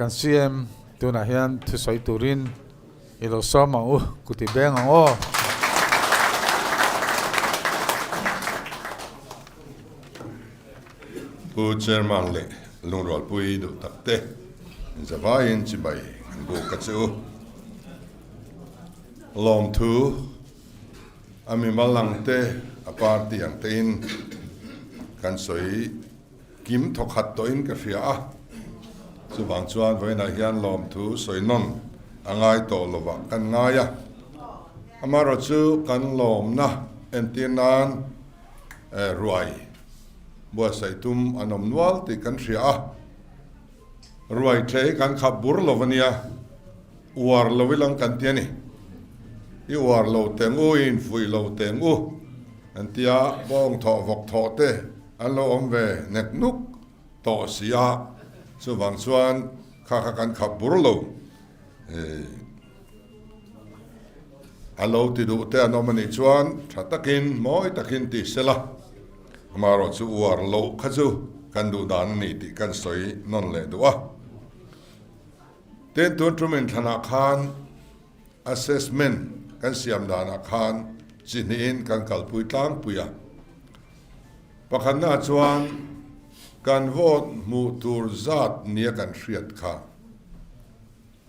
Kan CM tunah hian thusawi turin i lo sawm ang u, kuti beng ang aw. Pu Chairman leh Lungrualpui duh tak te zavaiin chibai an buk a che u. Lawmthu a mimal ang te, a party ang tein kan sawi kim thawkhat tawhin ka hria a. Chuvang chuan vawiinah hian lawmthu sawi nawn a ngai tawh lovah kan ngai a. Amaherawhchu kan lawmna entir nan ruai buatsaih tum an awm nual tih kan hria a. Ruai ṭhe hi kan khap bur lo a nia, uar lo ilang kan ti a ni. I uar lo teng u, i infuih lo teng u an ti a, bawng thawh vawk thawh te an lo awm ve nek nuk tawh si a, chuvang chuan kha kha kan khap bur lo. A lo ti duh te an awm a nih chuan tha takin, mawi takin ti sela, amaherawh chu uar loh kha chu kan duh dan a ni tih kan sawi nawn leh duh a. Tin, tun tum inthlanah khan assessment kan siam danah khan chi hnihin kan kalpui tlangpui a. Pakhatnaah chuan kan vote hmuh tur zat nia kan hriat kha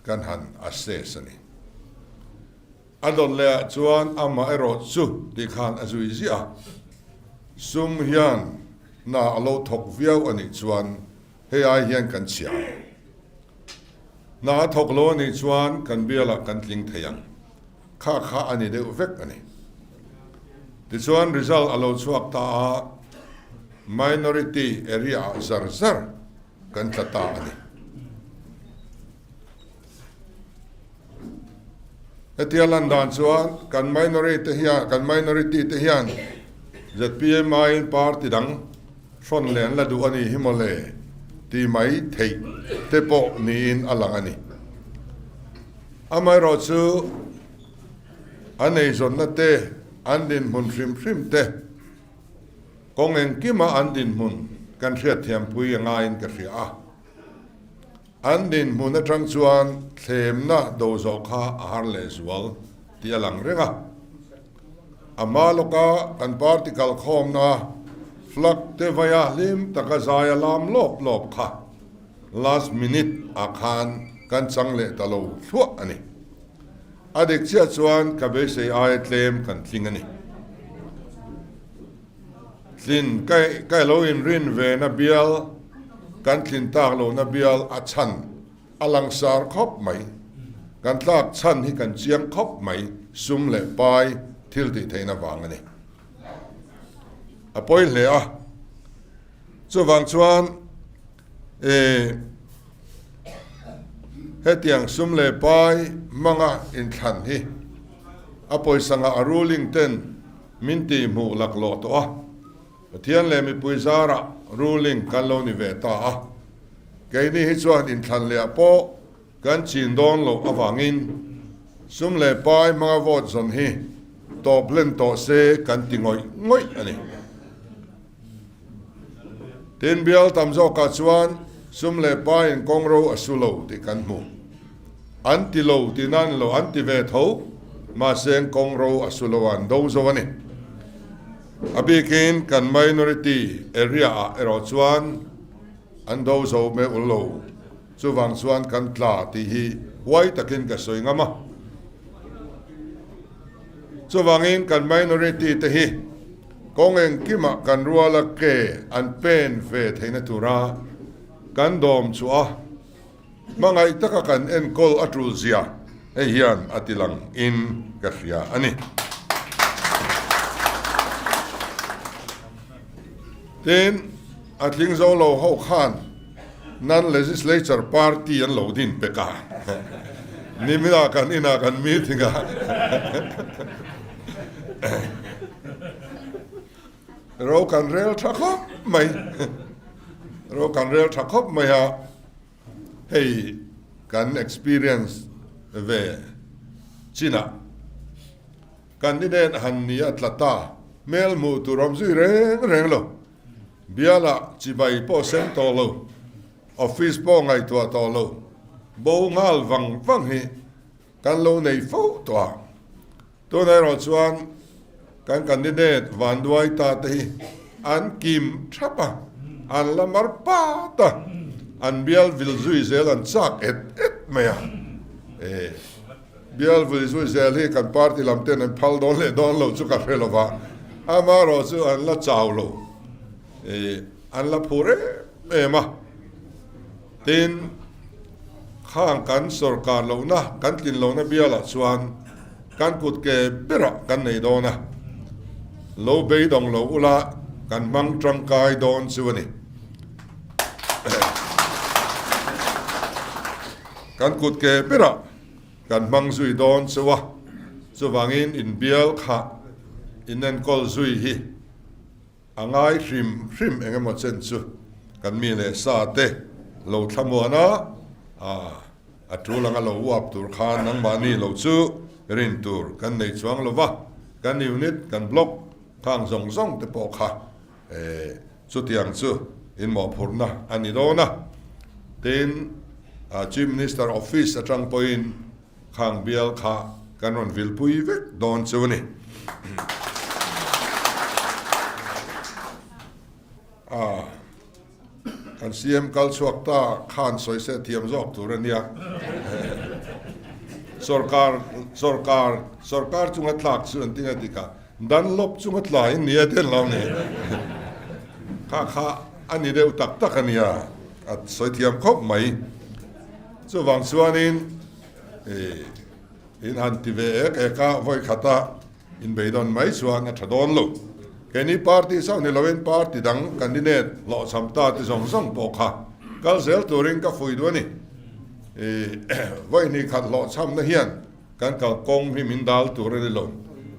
kan han assess a ni. A dawt leh ah chuan amah erawh chu ti khan a zui ziah a, sum hian hna a lo thawk viau a nih chuan hei ai hian kan chhia ang. Hna a thawk lo a nih chuan kan bialah kan tling thei ang. Kha kha a ni deuh vek a ni. Tichuan result a lo chhuak ta a, minority area ah zar zar kan tla ta a ni. Hetia lan dan chuan kan minority te hian kan minority te hian zpm aiin party dang hrawn leh an la duh a ni hi mawle tih mai theih te pawh niin a lang a ni. Amaherawhchu an eizawnna te, an dinhmun hrim hrim te, Kawng engkima an dinhmun kan hriatthiampui a ngaiin ka hria a. An dinhmun atang chuan thlemna do zawh kha a har lehzual tih a lang reng a. A hma lawka kan party kalkhawmna flag te vaia hlim taka zai a lam lawp lawp kha last minute ah khan kan chang leh ta lo thluah a ni. A dik chiah chuan ka beisei aia tlem kan tling a ni. Tlin ka lo inrin ve na bial, kan tlin tak lo na bial a chhan a langsar khawp mai. Kan tlak chhan hi kan chiang khawp mai, sum leh pai thil tih theihna vang a ni. A pawi hle a, chuvang chuan E, hetiang sum leh pai hmanga inthlan hi a pawisa ngah a ruling ten min tih hmuh laklawh tawh a, Pathian leh mipui zarah ruling kan lo ni ve ta a, keini hi chuan inthlan leh ah pawh kan chin dawn loh avangin sum leh pai hmanga vote zawn hi tawp hlen tawh se kan ti ngawih ngawih a ni. Tin, bial tam zawkah chuan sum leh pain kawngro a su lo tih kan hmu. An ti lo tih nan lo an ti ve tho, mahse kawngro a su lo a an do zo a ni. A bikin kan minority area ah erawh chuan an do zo meuh lo, chuvang chuan kan tla tih hi huai takin ka sawi ngam a. Chuvangin kan minority te hi kawng engkimah kan ruala ke an pen ve theihna tura kan dawm chu a hmangaih taka kan enkawl a tul zia hei hian a ti lang in ka hria a ni. Tin, a tling zo lo ho khan Non-Legislature Party an lo din pek a, nimina kan inah kan meeting a, ro kan rel tha khawp mai, ro kan rel tha khawp mai a, hei kan experience ve chinah candidate han ni a tla ta, hmel hmuh tur awm zui reng reng lo. Bialah chibai pawh sem tawh lo, office pawh ngaihtuah tawh lo. bo nghal vang vang hi kan lo nei fo tawh a. Tunah erawh chuan kan candidate Vanduai ta te hi an kim thap a, an la mar pat a, an bial vil zui zel an chak et et mai a. E, bial vil zui zel hi kan party lam ten an phal dawn leh dawn lo chu ka hre lo va, amaherawh chu an la chau lo, e, an la phur em em a. Tin, khang kan sorkar lohna, kan tlin lohna bialah chuan kan kut ke berah kan nei dawn a, lo beidawng lo ula kan hmang tangkai dawn chu a ni. Kan kut ke berah kan hmang zui dawn chu a, chuvangin inbial kha inenkawl zui hi A ngai hrim hrim eng emaw chen chu kan mi leh sa te lo thlamuan a, a tul anga lo uap tur khan nangmahni lo chu rin tur kan nei chuang lo va, kan unit, kan block khang zawng zawng te pawh kha chutiang chu inmawhphurhna a ni dawn a. Tin, Chief Minister Office atang pawhin Khang bial kha kan rawn vilpui vek dawn chu a ni. A, kan CM kal chhuak ta khan sawi se thiam zawk tur a nia. Sorkar, sorkar, sorkar chunga tlak chu an tinga dik a, Dunlop chunga tla in nia ten lo ni. Kha kha a ni deuh tak tak a nia, a sawi thiam khawp mai. Chuvang chuanin in han ti ve ek ek a, vawi khata inbeidawn mai chuan a tha dawn lo. Keini party chauh ni loin party dang candidate hlawhchham ta te zawng zawng pawh kha kal zel turin ka fui duh a ni. Vawi hnih khat hlawhchhamna hian kan kalkawng hi min dal tur a ni lo.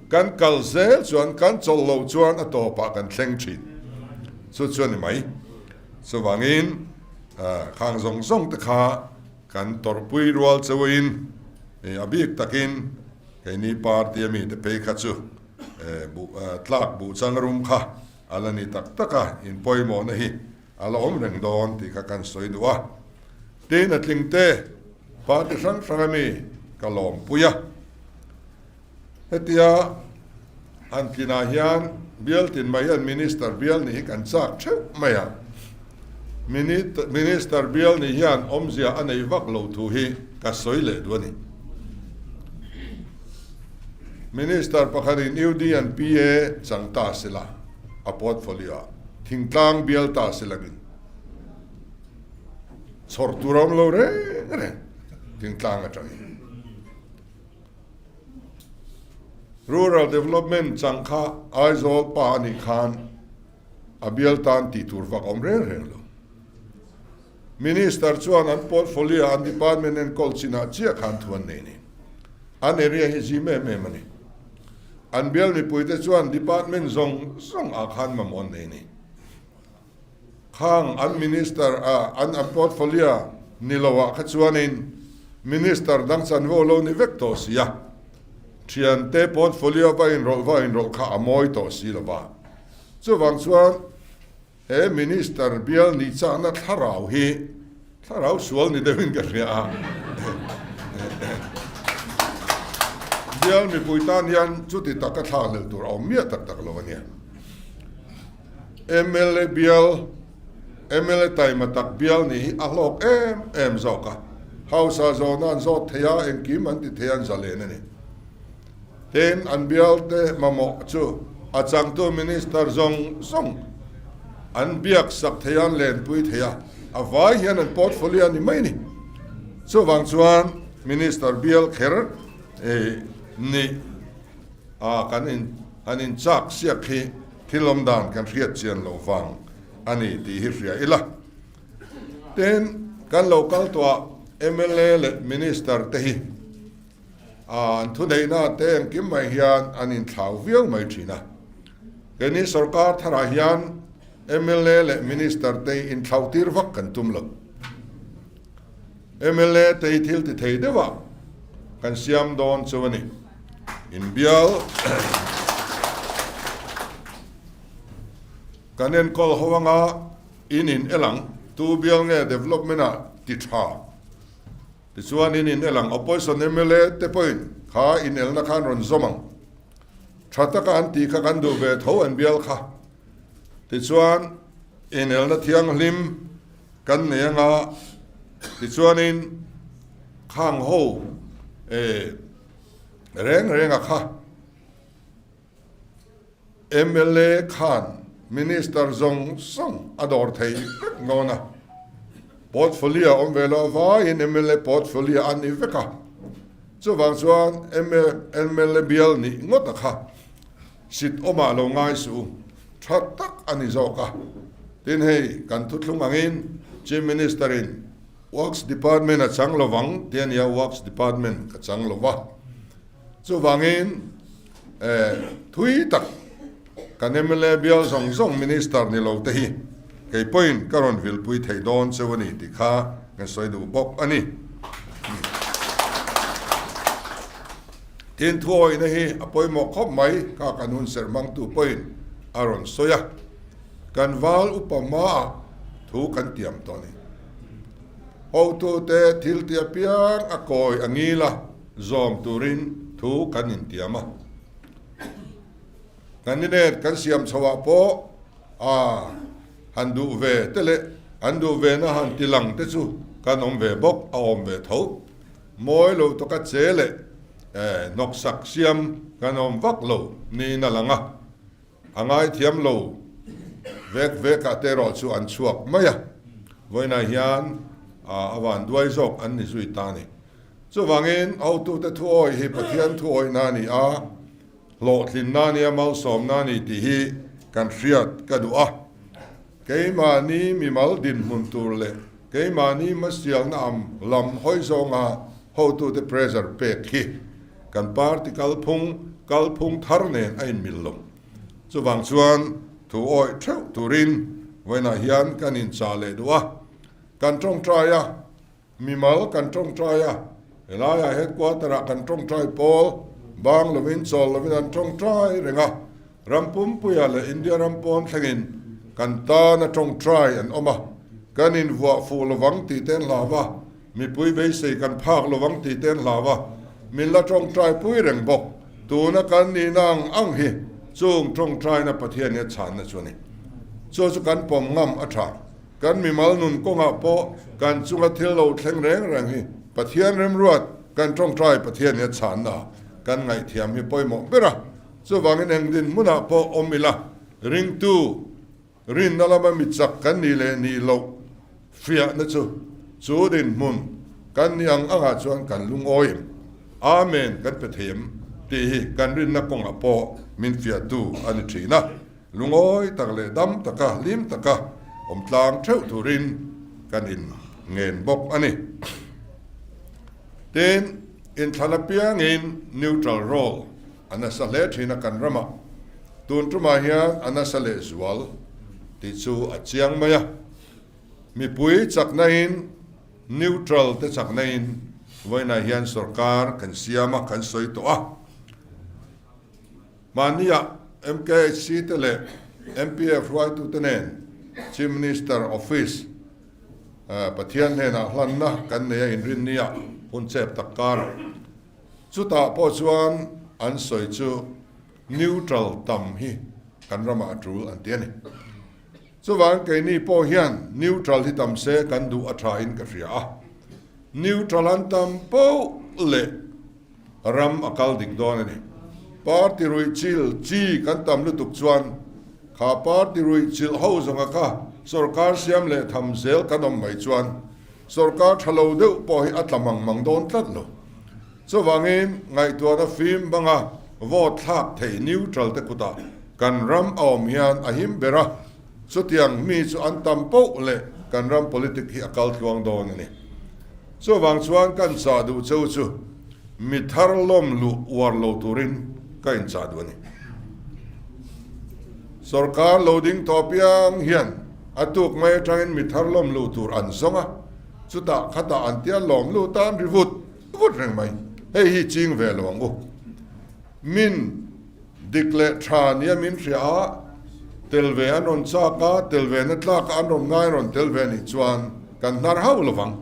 Kan kal zel chuan kan chawlh loh chuan a tawpah kan thleng thin. Chu chu a ni mai. Chuvangin khang zawng zawng te kha kan tawrhpui rual chauhin a bik takin keini party a mite phei kha chu tlak buh chang rum kha a la ni tak tak a, inpawimawhna hi a la awm reng dawn tih kha kan sawi duh a. Tin, a tling te party hrang hrang a mi ka lawmpui a. Hetia han tlinah hian bial tin mai hian Minister bial nih hi kan chak theuh mai a. Minister bial nih hian awmzia a nei vak lo thu hi ka sawi leh duh a ni. Minister pakhatin UD and PA chang ta sela a portfolio ah thingtlang bial ta selangin chhawr tur a awm lo reng reng thingtlang atangin. Rural Development chang kha Aizawl pa a nih khan a bial tan tih tur vak a awm reng reng lo. Minister chuan an portfolio an department enkawl chinah chiah khan thu an nei ni. An area hi zim em em a ni. An bial mipuite chuan department zawng zawng ah khan mamawh an nei ni. Khang an minister a an an portfolio ni lo ah kha chuanin minister dang chanvo lo ni vek tawh si a, thiante portfolio va inrawlh va inrawlh kha a mawi tawh si lo va. Chuvang chuan he minister bial nih chahna thlarau hi thlarau sual ni deuhin ka hria a. Bial mipui tan hian chuti taka thlakhlelh tur a awm miah tak tak lo a nia. Mla bial, mla taima tak bial nih hi a hlawk em em zawk a. Hausa zawhna an zawt thei a, engkim an ti thei a, an zalen a ni. Tin, an bialte mamawh chu a changtu Minister zawng zawng an biak sak thei a, an lenpui thei a, a vai hian an portfolio a ni mai a ni. Chuvang chuan Minister bial kher nih a kan in an in chak siak hi thil awm dan kan hriat chian loh vang a ni tih hi hria ila. Tin, kan lo kal tawh ah mla leh Minister te hi an thuneihna te engkim mai hian an inthlau viau mai thin a. Keini sorkar tharah hian mla leh Minister te hi inthlau tir vak kan tum lo. Mla te hi thil ti thei deuh ah kan siam dawn chu a ni. Inbial kan enkawl ho anga in in el ang, tu bial nge development ah ti tha. Tichuan in inel ang, Opposition mla te pawhin kha inelna kha an rawn zawm ang. Tha taka an tih kha kan duh ve tho an bial kha. Tichuan inelna thianghlim kan nei anga tichuanin khang ho eh reng renga kha mla khan Minister zawng zawng a dawr thei vek nawn a, portfolio awm ve loh avaiin mla portfolio a ni vek a, chuvang chuan mla bial nih ngawt a kha sit awmah lo ngai suh u, tha tak a ni zawk a. Tin hei kan thuthlung angin Chief Minister in Works Department a chang lovang tih a nia, Works Department ka chang lova, chuvangin thui tak kan mla bial zawng zawng Minister ni lo te hi kei pawhin ka rawn vilpui thei dawn cheu a ni tih kha kan sawi duh bawk a ni. Tin thuawihna hi a pawimawh khawp mai kha kan hun serh hmangtu pawhin a rawn sawi a, kan val upa hmaah thu kan tiam tawh a ni. Hotute thil ti apiang a kawi a ngil a, zawm turin thu kan intiam a. Candidate kan siam chhoah pawh a han duh ve te leh an duh ve na han ti lang te chu kan awm ve bawk, a awm ve tho. Mawi lo tawka che leh hnawksak siam kan awm vak lo niin a lang a, a ngaithiam lo vek vekah te erawh chu an chhuak mai a, vawiinah hian a vanduai zawk an ni zui ta a ni. Chuvangin hotute thuawi hi Pathian thuawihna a ni a, Hlawhtlinna nia malsawmna a ni tih hi kan hriat ka duh a. Keimahni mimal dinhmun tur leh keimahni hmasialna am lam hawi zawnga hotute pressure pek hi kan party kalphung kalphung thar nen a inmil lo. Chuvang chuan thu awih theuh turin vawiinah hian kan inchah leh duh a. Kan tawngtai a. Mimal kan tawngtai a, helaiah headquarter-ah kan tawngtai pawl, bang lovin chawl lovin an tawngtai reng a, ram pumpuiah leh India ram pawn thlengin kan tana tawngtai an awm a, kan invuah fuh lovang tih te an hlau a, mipui beisei kan phak lovang tih te an hlau a, min la tawngtai pui reng bawk, tuna kan nihna ang ang hi chung tawngtaina Pathian hi a chhanna chu a ni. Chu chu kan pawm ngam a tha. Kan mimal nun kawngah pawh kan chunga thil lo thleng reng reng hi Pathian remruat kan tawngtai Pathian hi a chhanna kan ngaihthiam hi pawimawh ber a. Chuvangin eng dinhmunah pawh awm ila ringtu rinna lama mi chak kan nih leh nih loh fiahna chu chu dinhmun kan nih ang angah chuan kan lungawi em? Amen kan pe thei em? tih hi kan rinna kawngah pawh min fiahtu a ni thin a. Lungawi tak leh dam taka hlim taka awm tlang theuh turin kan in ngen bawk a ni. Tin, inthlan apiangin neutral role a nasa hle thin a kan ramah. Tun tumah hian a nasa leh zual tih chu a chiang mai a. Mipui chaknain neutral te chaknain vawiinah hian sorkar kan siam a, kan sawi tawh a. Mahniah MKHC te leh MPF hruaitute nen Chief Minister Office Pathian hnenah hlanna kan nei a inrinniah hun chep tak karah. Chutah pawh chuan an sawi chu neutral tam hi kan ramah a tul an ti a ni. Chuvang keini pawh hian neutral hi tam se kan duh a tha in ka hria a. Neutral an tam poh leh Ram a kal dik dawn a ni. Party ruih chil chi kan tam lutuk chuan kha party ruih chilh ho zawnga kha sorkar siam leh tham zel kan awm mai chuan sorkar tha lo deuh pawh hi a tla mang mang dawn tlat lo. Chuvangin ngaihtuahna fim banga vote thlak thei neutral te kutah kan ram a awm hian a him ber a, chutiang mi chu an tam poh leh kan ram politic hi a kal tluang dawn a ni. Chuvang chuan kan chah duh cheu chu mi thar lawm luh uar lo turin ka inchah duh a ni. Sorkar lo ding tawh piang hian a tuk mai atangin mi thar lawm luh tur an zawng a, chutah khatah an tia lawm luh tan ri vut vut reng mai. Hei hi ching ve lo ang u. Min dik leh tha nia min hria a, tel ve an rawn chak a, tel ve na tlak a an rawn ngai rawn tel ve nih chuan kan hnar hauh lo vang.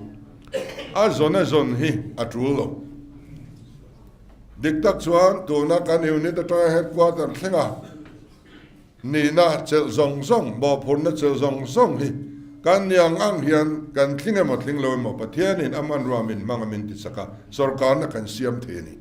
A zawn a zawn hi a tul lo. Dik tak chuan tuna kan unit atanga headquarter thlenga nihna chelh zawng zawng, mawhphurhna chelh zawng zawng hi kan ni ang ang hian kan tling emaw tling lo emaw Pathianin a hmanrua min hmang a min ti chak a, sorkarna kan siam thei a ni.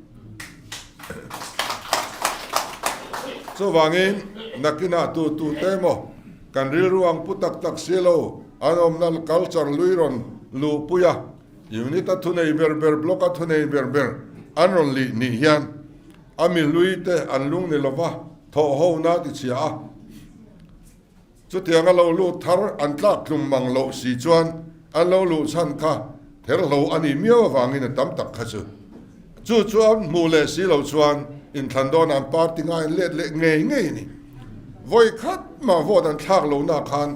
Chuvangin nakinah tu tu te emaw kan rilru ang pu tak tak si lo an awmna culture lui rawn luhpui a, unit a thunei ber ber, block a thunei ber ber an rawn lih nih hian a mi hlui te an lung ni lova thawh ho na ti chhia a. Chutianga lo lut thar an tlak tlum mang loh si chuan an lo luh chhan kha therhlo a nih miau avangin a tam tak kha chu chu chu an hmuh leh si loh chuan inthlan dawnah an party ngaiin let leh ngei ngei a ni. Vawi khat mah vote an thlak lohna khan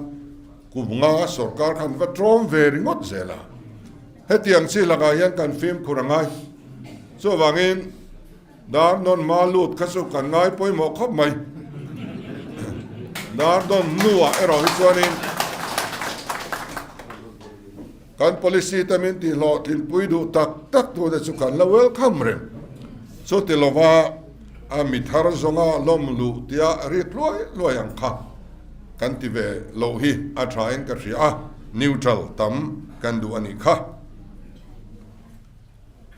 kum nga sorkar khan va tlawm ve ringawt zel a. Hetiang chi lakah hian kan fimkhur a ngai. Chuvangin Dar nawn ma lut kha chu kan ngai pawimawh khawp mai. Dar nawn hnuah erawh hi chuanin kan policy te min tihhlawh tlinpui duh tak tak tute chu kan la welcome reng. Chuti lova a mi thar zawnga lawm luh tia rik luai luai ang kha kan ti ve loh hi a thain ka hria a, neutral tam kan duh a nih kha.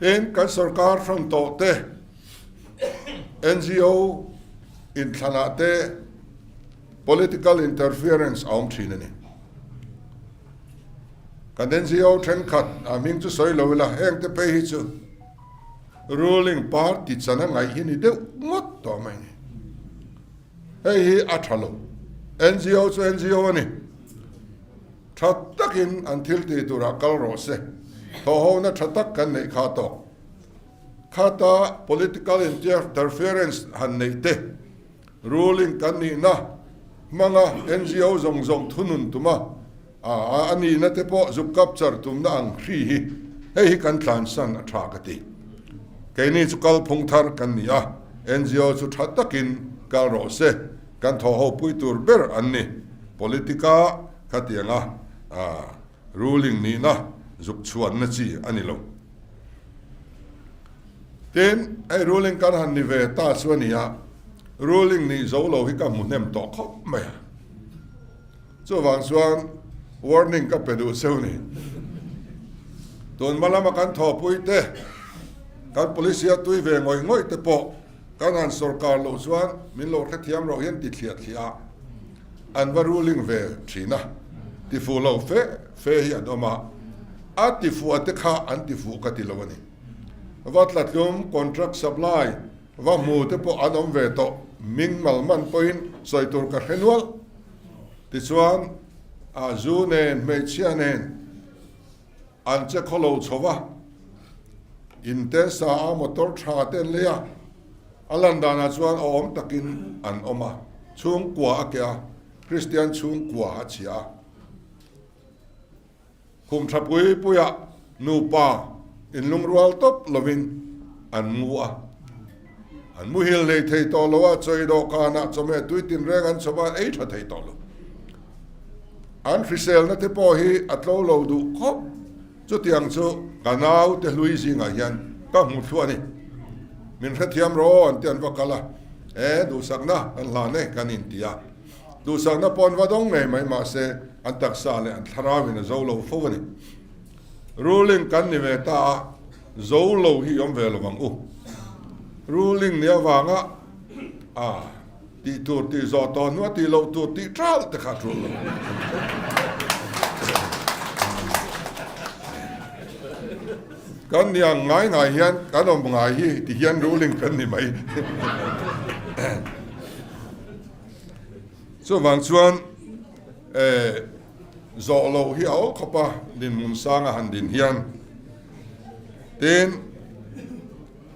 Tin, kan sorkar hran tawh te, NGO inthlanah te political interference a awm thin a ni. Kan NGO thenkhat a hming chu sawi lo ila, heng te phei hi chu ruling party chan a ngaih hi ni deuh ngawt tawh mai a ni. Hei hi a tha lo. NGO chu NGO a ni. Tha takin an thil tih turah kal rawh se. Thawhhona tha tak kan neih kha tawk. Khata political interference han neih te, ruling kan nihna hmanga NGO zawng zawng thunun tuma a nihna te pawh zuk capture tumna ang hri hi hei hi kan tlansan a tha ka ti. Keini chu kalphung thar kan ni a, NGO chu tha takin kal rawh se. Kan thawhho pui tur ber an ni. Politica khatianga ruling nihna zuk chhuanna chi a ni lo. Tin, hei ruling kan han ni ve ta chu a ni a, ruling nih zo lo hi ka hmu hnem tawh khawp mai a. Chuvang chuan warning ka pe duh cheu ni. Tun hma lama kan thawhpui te, kan police a tui ve ngawih ngawih te pawh kan han sorkar loh chuan min lo hrethiam roh hian ti thliah thliah a, an va ruling ve thin a, ti fuh lo fe fe hi an awm a, a ti fuh a te kha an ti fuh ka ti lo a ni. Va tlatlum contract supply va hmu te pawh an awm ve tawh, ming mal man pawhin sawi tur ka hre nual. Tichuan a zu nen hmeichhia nen an che khaw lo chho va, in te sa a motor tha te an lei a, a lan danah chuan a awm takin an awm a, chhungkua a keh a, Kristian chhungkua a chhia a. Khum tha pui puiah nupa inlungrual tawp lovin an mu a, an muhil nei thei tawh lo a, chawi dawhkanah chawhmeh tui tinreng an chhawp a, an ei tha thei tawh lo. An hriselna te pawh hi a tlo lo duh khawp. Chutiang chu ka naute hlui zingah hian ka hmu thluah a ni. Min hrethiam rawh an ti an va kal a, e duhsakna kan hlan e kan inti a. Duhsakna pawh an va dawng ngei mai mahse an taksa leh an thlarauin a zo lo fo a ni. Ruling kan ni ve ta a, zo lo hi awm ve lo ang u. Ruling ni avanga a tih tur tih zawh tawh hnua tih loh tur tih ṭalh te kha a ṭul lo. Kan ni ang ngai ngai hian kan awm ngai hi ti hian ruling kan ni mai. Chuvang chuan zawh loh hi a awl khawp a, dinhmun sanga han din hian tin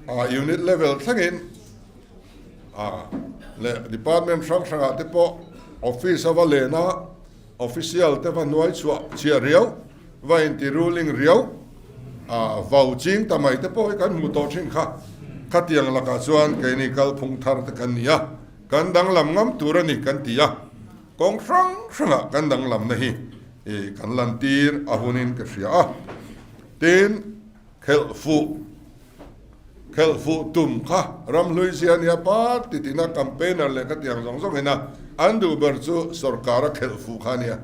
a unit level thlengin a leh department hrang hrangah te pawh office a va len a, official te va hnuai chhuah chhiah riau, va inti ruling riau a vau ching ta mai te pawh hi kan hmuh tawh thin kha. Khatiang lakah chuan keini kalphung thar te kan ni a. Kan danglam ngam tur a ni kan ti a, kawng hrang hrangah kan danglamna hi kan lantir a hunin ka hria a. Tin. Khelh fuh Khelh fuh tum kha ramhlui zia a nia party tina campaigner leh kha tiang zawng zawng ina an duh ber chu sorkar a khelh fuh kha a nia.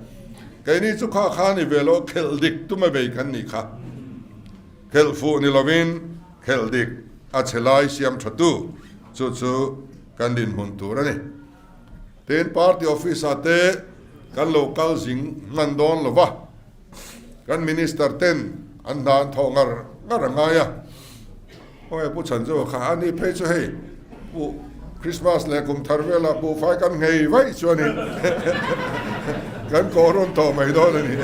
Keini chu kha kha a ni ve lo, khelh dik tum a bei kan nih kha. Khelh fuh ni lovin khelh dik a chhe lai siam tha tu chu chu kan dinhmun tur a ni. Tin, party office ah te kan lo kal zing hman dawn lo va, kan minister ten an hna an thawh ngar ngar a ngai a. Aw Pu Chhanzova kha a ni phei chu hei Pu Christmas leh kum thar velah buhfai kan nghei vaih chuanin kan kawh rawn tawh mai dawn a ni.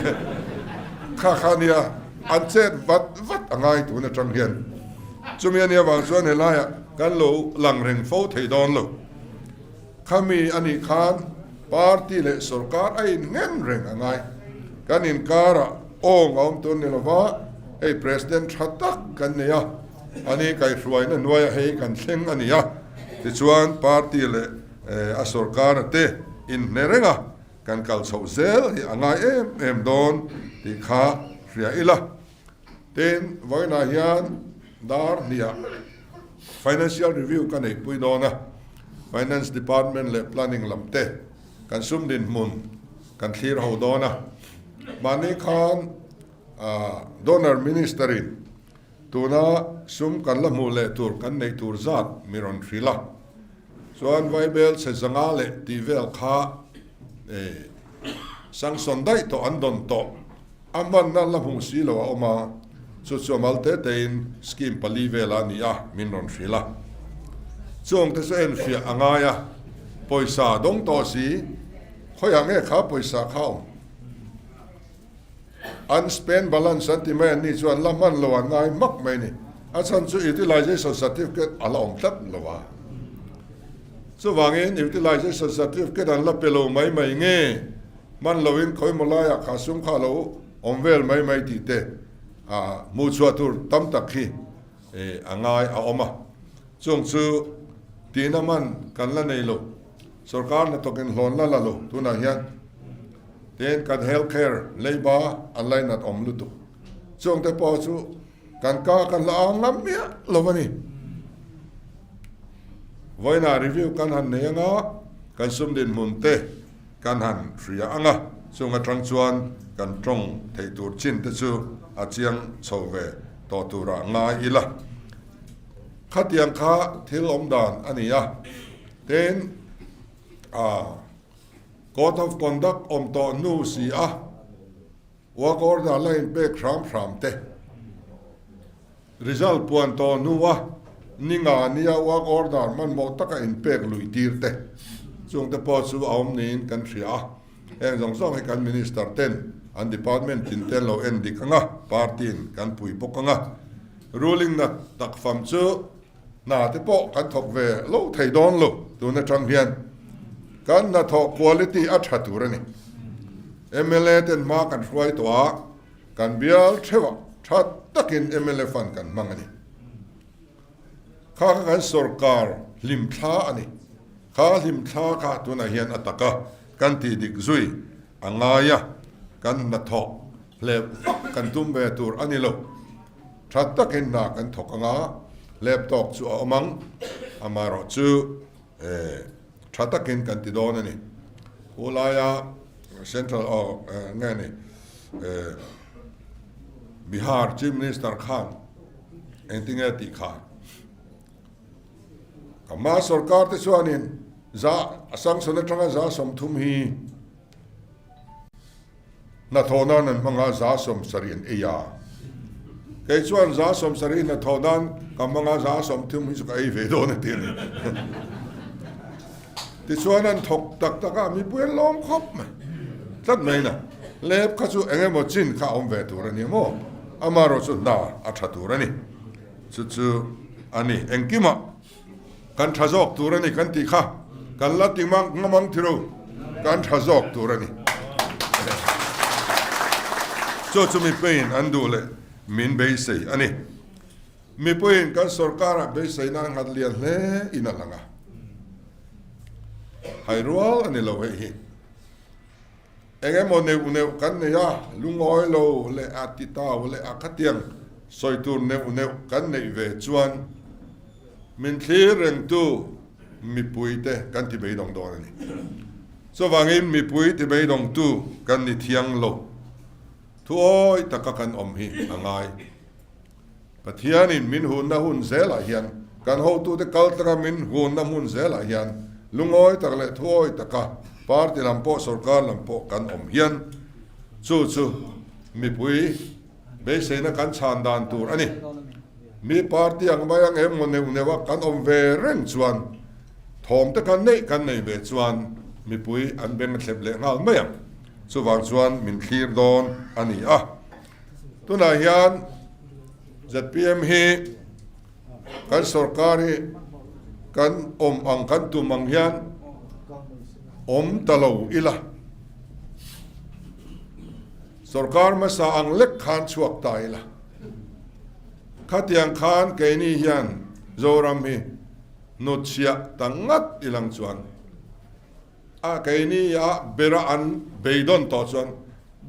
Kha kha nia an chet vat vat a ngai tun atang hian. Chumi a nih avang chuan helaiah kan lo lang reng fo thei dawn lo. Khami a nih khan party leh sorkar a inngen reng a ngai. Kan inkarah awng a awm tur ni lova, hei President tha tak kan nei a, ani kaihhruaina hnuaiah hei kan thleng a ni a, tichuan party leh a sorkar te inhne reng a, kan kal chhoh zel hi a ngai em em dawn tih kha hria ila. Tin, vawiinah hian dar hniah Financial Review ka neihpui dawn a, Finance Department leh Planning lam te kan sum dinhmun kan thlir ho dawn a. Mahni khan Donor Minister in tuna sum kan la hmuh leh tur kan neih tur zat mi rawn hrilh a, chuan Vaibel chhe zanga leh tih vel kha sanction daih tawh an dawn tawh. A hmanna la hmuh si lo a awm a, chu chu a mal te tein scheme pali vela a ni a, min rawn hrilh a. Chuang te chu enfiah a ngai a, pawisa dawng tawh si, khawiah nge kha pawisa kha awm? Unspent balance an ti mai an nih chuan la hman lo an ngai hmak mai ni. A chhan chu utilization certificate a la awm tlat lo a. Chuvangin utilization certificate an la pe lo mai mai nge? Hman loin khawimaw laiah kha sum kha lo awm vel mai mai tih te hmuh chhuah tur tam tak hi a ngai a awm a. Chung chu tihna man kan la nei lo, sorkar hnathawkin hlawn la la lo tunah hian tin kan health care leiba an lainat awm lutuk. Chung te pawh chu kan ka kan la ang ngam miah lo a ni. Vawiinah review kan han nei anga kan sum dinhmun te Kan han hria ang a, chung atang chuan kan tawng theih tur chin te chu a chiang chho ve tawh turah ngai ila. Khatiang kha thil awm dan a ni a, tin ah Code of Conduct awm tawh hnu si a, Work order la inpek hram hram te. Result puan tawh hnua ni nga nia work order hmanhmawh taka inpek luih tir te chung te pawh chu a awm niin kan hria a. Heng zawng zawng hi kan Minister ten an department tin te an lo en dik ang a, party in kan pui bawk ang a. Ruling na tak fam chu hna te pawh kan thawk ve lo thei dawn lo tun atang hian kan hnathawh quality a tha tur a ni. Mla ten hma kan hruai tawh a. Kan bial theuhah tha takin mla fund kan hmang a ni. Kha kha kan sorkar hlimthla a ni. Kha hlimthla kha tunah hian a taka kan tih dik zui a ngai a, kan hnathawh hlep vak kan tum ve tur a ni lo. Tha takin hna kan thawk anga hlep tawk chu a awm ang, amaherawhchu tha takin kan ti dawn a ni. Hu laia Central aw nge ni Bihar Chief Minister khan engtinge tih kha ka hma sorkar te chuanin za a sanction atanga za 30 hi Hnathawh nan an hmang a, 70% an ei a. Kei chuan 70% hnathawh nan ka hmang a, 30% hi chu ka ei ve dawn a ti a ni. Tichuan an thawk tak tak a, mipui an lawm khawp mai. Tlat mai na, lep kha chu eng emaw chin kha a awm ve tur a ni maw? Amaherawh chu hna a tha tur a ni. Chu chu a ni. Engkimah Kan tha zawk tur a ni kan tih kha kan la ti ngam ang thiro, kan tha zawk tur a ni. Chu chu mipuiin an duh leh min beisei a ni. Mipuiin kan sorkarah beiseina a nghat lian hle in a lang a. Hai rual a ni lo hei hi. Eng emaw neuh neuh kan nei a, lungawi lo leh a titau leh a khatiang. Sawi tur neuh neuh kan neih ve chuan min thlir rengtu mipuite kan ti beidawng dawn a ni. Chuvangin mipui ti beidawngtu kan ni thiang lo. Thuawi taka kan awm hi a ngai. Pathianin min hunna hun zelah hian, kan hotute kal taka min hunna hmun zelah hian lungawi tak leh thuawi taka party lam pawh sorkar lam pawh kan awm hian chu chu mipui Beiseina kan chhan dan tur a ni. Mi party ang mai ang emaw neuh neuh a kan awm ve reng chuan thawm te kan neih kan nei ve chuan mipui an beng a thlep leh nghal mai ang. Chuvang chuan min thlir dawn a ni a. Tunah hian zpm hi kan sorkar hi kan awm ang kan tum ang hian awm ta lo ila. Sorkar hmasa ang lek khan chhuak ta ila. Khatiang khan keini hian Zoram hi hnutchhiah ta ngat ilang chuan a keini a bera an beidawn tawh chuan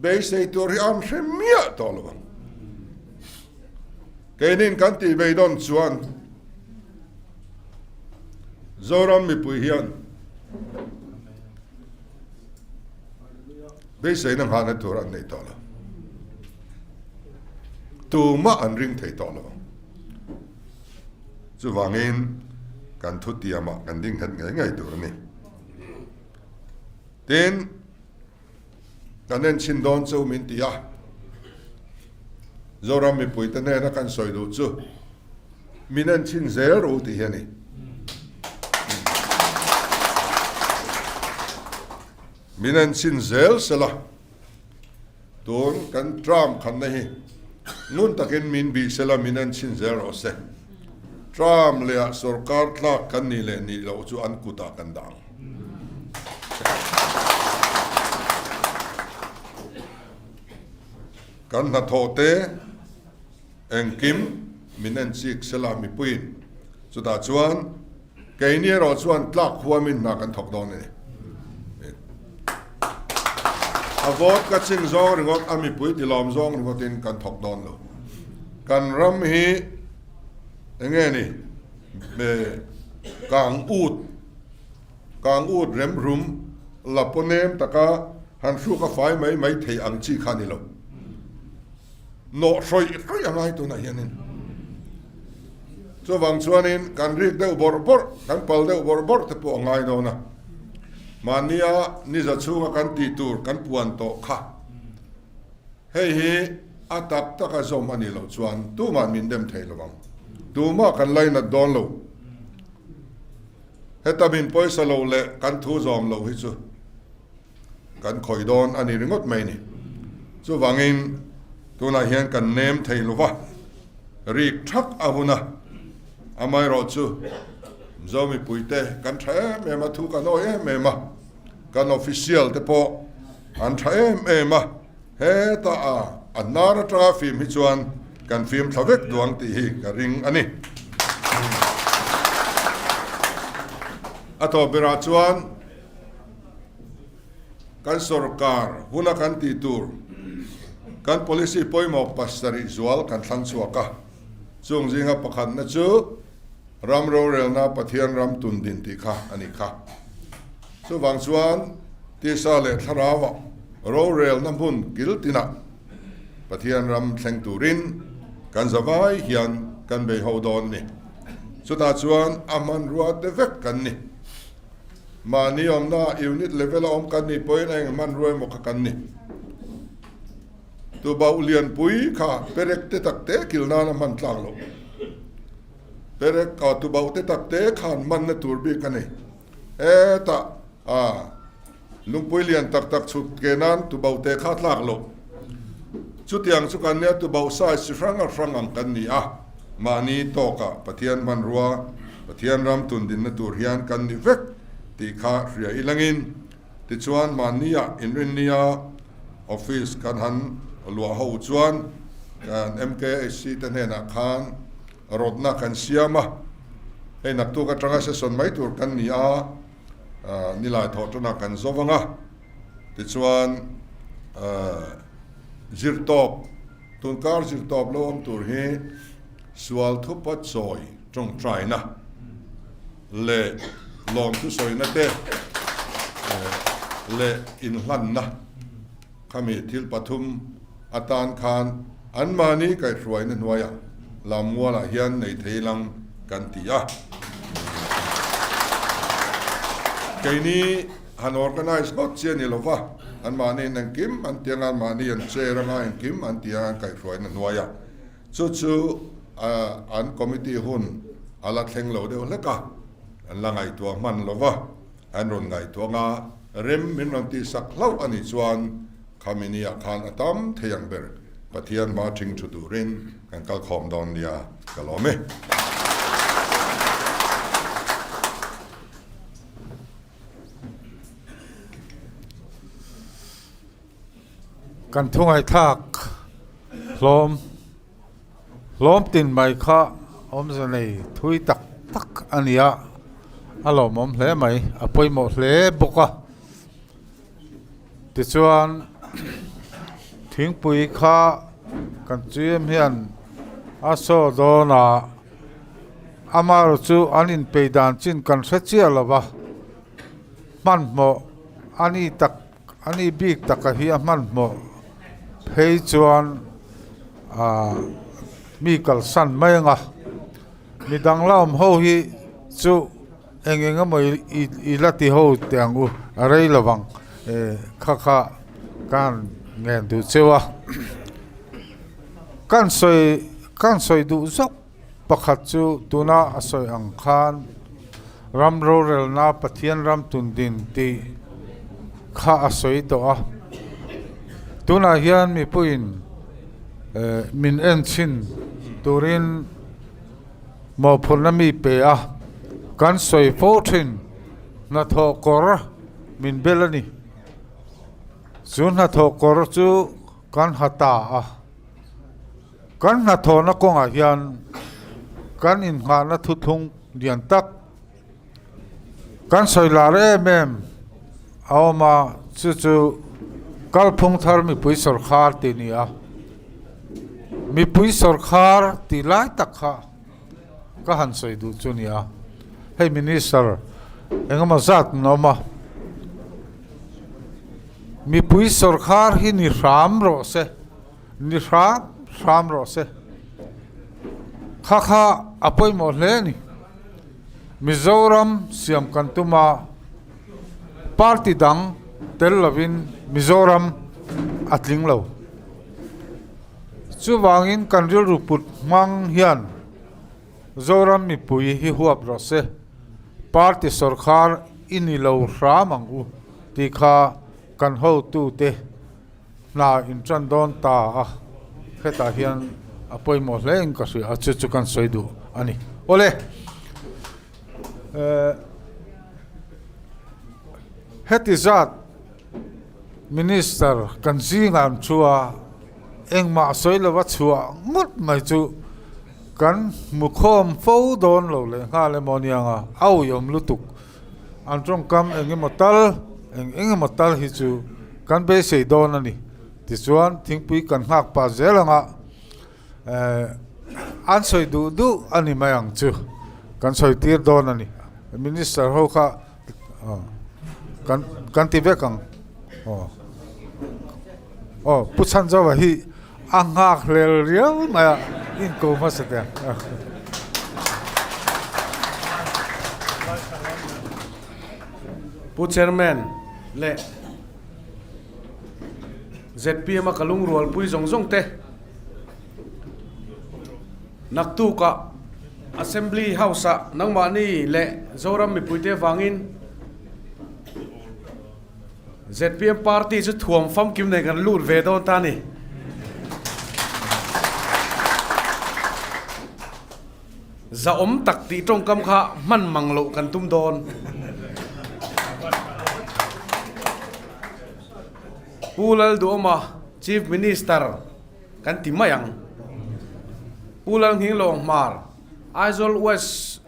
beisei tur hi an hre miah tawh lo ang. Keinin kan tih beidawn chuan Zoram mipui hian Beiseina nghahna tur an nei tawh lo. Tumah an ring thei tawh lo ang. Chuvangin kan thutiamah kan ding nghet ngei ngei tur a ni. Tin, kan enchhin dawn chu min ti a, Zoram mipuite hnena kan sawi duh chu min enchhin zel ru tih hi a ni. Min en chin zel sela, tun kan term khanna hi ngun takin min bih sela min en chin zel rawh se. Term lehah sorkar tlak kan nih leh nih loh chu an kutah kan dah ang. Kan hnathawh te engkim min en chik sela mipuiin chutah chuan Keini erawh chuan tlak huamin hna kan thawk dawn a ni. A vote ka ching zawng ringawt, a mipui tilawm zawng ringawtin kan thawk dawn lo. Kan ram hi enge ni kang ut, kang ut rem rum la pawnem taka han hruk a fai mai mai thei ang chi kha a ni lo. Nawh hrawih hrawih a ngai tunah hianin. Chuvang chuanin kan rik deuh bawrh bawrh, kan pal deuh bawrh bawrh te pawh a ngai dawn a. Mahnia niza chhunga kan tih tur kan puan tawh kha hei hi a tak taka zawm a nih loh chuan tumah min dem thei lo ang. Tumah kan lainat dawn lo. Heta min pawisa lo leh kan thu zawm lo hi chu Kan khawih dawn a ni ringawt mai ni. Chuvangin tunah hian kan nem thei lo va, rik thak a hun a, amaherawhchu Mizo mipuite kan tha em em a, thu kan awi em em a, kan official te pawh an tha em em a, heta a a hnar atanga fim hi chuan kan fim thla vek duang tih hi ka ring a ni. A tawp berah chuan. Kan sorkar huna kan tih tur kan policy pawimawh pasarih zual kan thlang chhuak a, chung zinga pakhatna chu ram rorelna Pathian ram tun din tih kha a ni kha. Chuvang chuan tisa leh thlarauah rorelna hmun kil tinah Pathian ram thleng turin kan zavai hian kan bei ho dawn ni. Chutah chuan a hmanrua te vek kan ni. Mahni awmna unit level a awm kan nih pawhin a eng hmanrua emaw kha kan ni. Tubauh lianpui kha perek te tak te kil nan a hman tlak loh. Perek ah tubauh te tak te khan hmanna tur bik a ni. Hetah ah lungpui lian tak tak chhut ke nan tubauh te kha a tlak loh. Chutiang chu kan nia tubauh size chi hrang a hrang ang kan ni a. Mahni tawkah Pathian hmanrua, Pathian ram tundinna tur hian kan ni vek tih kha hria ilangin, tichuan mahnia inrinnia office kan han luah ho chuan kan MKHC te hnenah khan rawtna kan siam a, hei naktuk atanga session mai tur kan ni a, nilai thawh tana kan zo vang a, tichuan zirtawp. Tunkar zirtawp lo awm tur hi sual thupa chawi tawngtaina leh lawmthu sawina te leh inhlanna khami thil pathum atan khan anmahni kaihhruaina hnuaiah Lammualah hian nei thei lang kan ti a. Keini han organise ngawt chi a ni lo va, anmahniin engkim an ti anga, anmahni an chair anga, engkim an ti anga an kaihhruaina hnuaiah. Chu chu an committee hun a la thleng lo deuh hlek a, an la ngaihtuah hman lo va, an rawn ngaihtuah anga rem min rawn tihsak hlauh a nih chuan khami niah khan a tam thei ang ber Pathian hma ṭhing ṭhu turin kan kal khawm dawn nia ka lawm e. Kan thungaihthlak hlawm hlawm tin mai kha awmze nei thui tak tak a ni a, a lawmawm hle mai, a pawimawh hle bawk a. Tichuan thingpui kha kan chim hian a saw dawn a, amaherawhchu chu an inpei dan chin kan hre chiah lo va, hmanhmawh a ni tak A ni bik taka hi a hmanhmawh phei chuan aah mi kalsan mai anga midang la awm ho hi chu eng eng emaw i la ti ho teh ang u a rei lo vang eh kha kha ka han ngen duh cheu a kan sawi kan sawi duh zawk pakhat chu tuna a sawi ang khan. Ram rorelna Pathian ram tun din tih kha a sawi tawh a. Tunah hian mipuiin min en chhin turin mawhphurhna mi pe a, kan sawi fo thin hnathawh kawr min bel a ni. Chu hnathawh kawr chu kan ha ta a. Kan hnathawhna kawngah hian kan innghahna thuthlung lian tak kan sawi lar em em a awm a, chu chu kalphung thar mipui sawrkhar tih a ni a. Mipui sawrkhar tih lai tak kha ka han sawi duh chu a ni a, hei minister engemaw zat an awm a, mipui sawrkhar hi ni hram rawh se. Ni hram hram rawh se. Kha kha a pawimawh hle a ni. Mizoram siam kan tum a, party dang tel lovin Mizoram a tling lo. Chuvangin kan rilru put hmang hian Zoram mipui hi huap rawh se. Party sawrkhar i ni lo hram ang u tih kha kan hotute Hna in tan dawn ta a, hetah hian a pawimawh hle in ka hria a, chu chu kan sawi duh a ni. Awle, heti zat Minister kan zingah an thu a, engmah sawi lova chhuah ngawt mai chu kan hmu khawm fo dawn lo leh nghal emaw aniang a, a uiawm lutuk. An tawngkam eng emaw tal, eng eng emaw tal hi chu kan beisei dawn a ni. Tichuan, thingpui kan nghak pah zel anga eh an sawi duh duh a ni mai ang chu. Kan sawi tir dawn a ni. Minister ho kha kan kan ti vek ang. Aw aw Pu Chhanzova hi a nghak hlel riau mai a, inko hmasa teh ang. Pu Chairman leh zpm a ka lungrualpui zawng zawng te naktukah Assembly House ah nangmahni leh Zoram mipuite vangin Zpm party chu thuam famkim nen kan lut ve dawn ta a ni. Zahawm tak tih tawngkam kha hman mang loh kan tum dawn. Pu Lalduhawma Chief Minister kan ti mai ang. Pu Lalnghinglawng Hmar, Aizawl West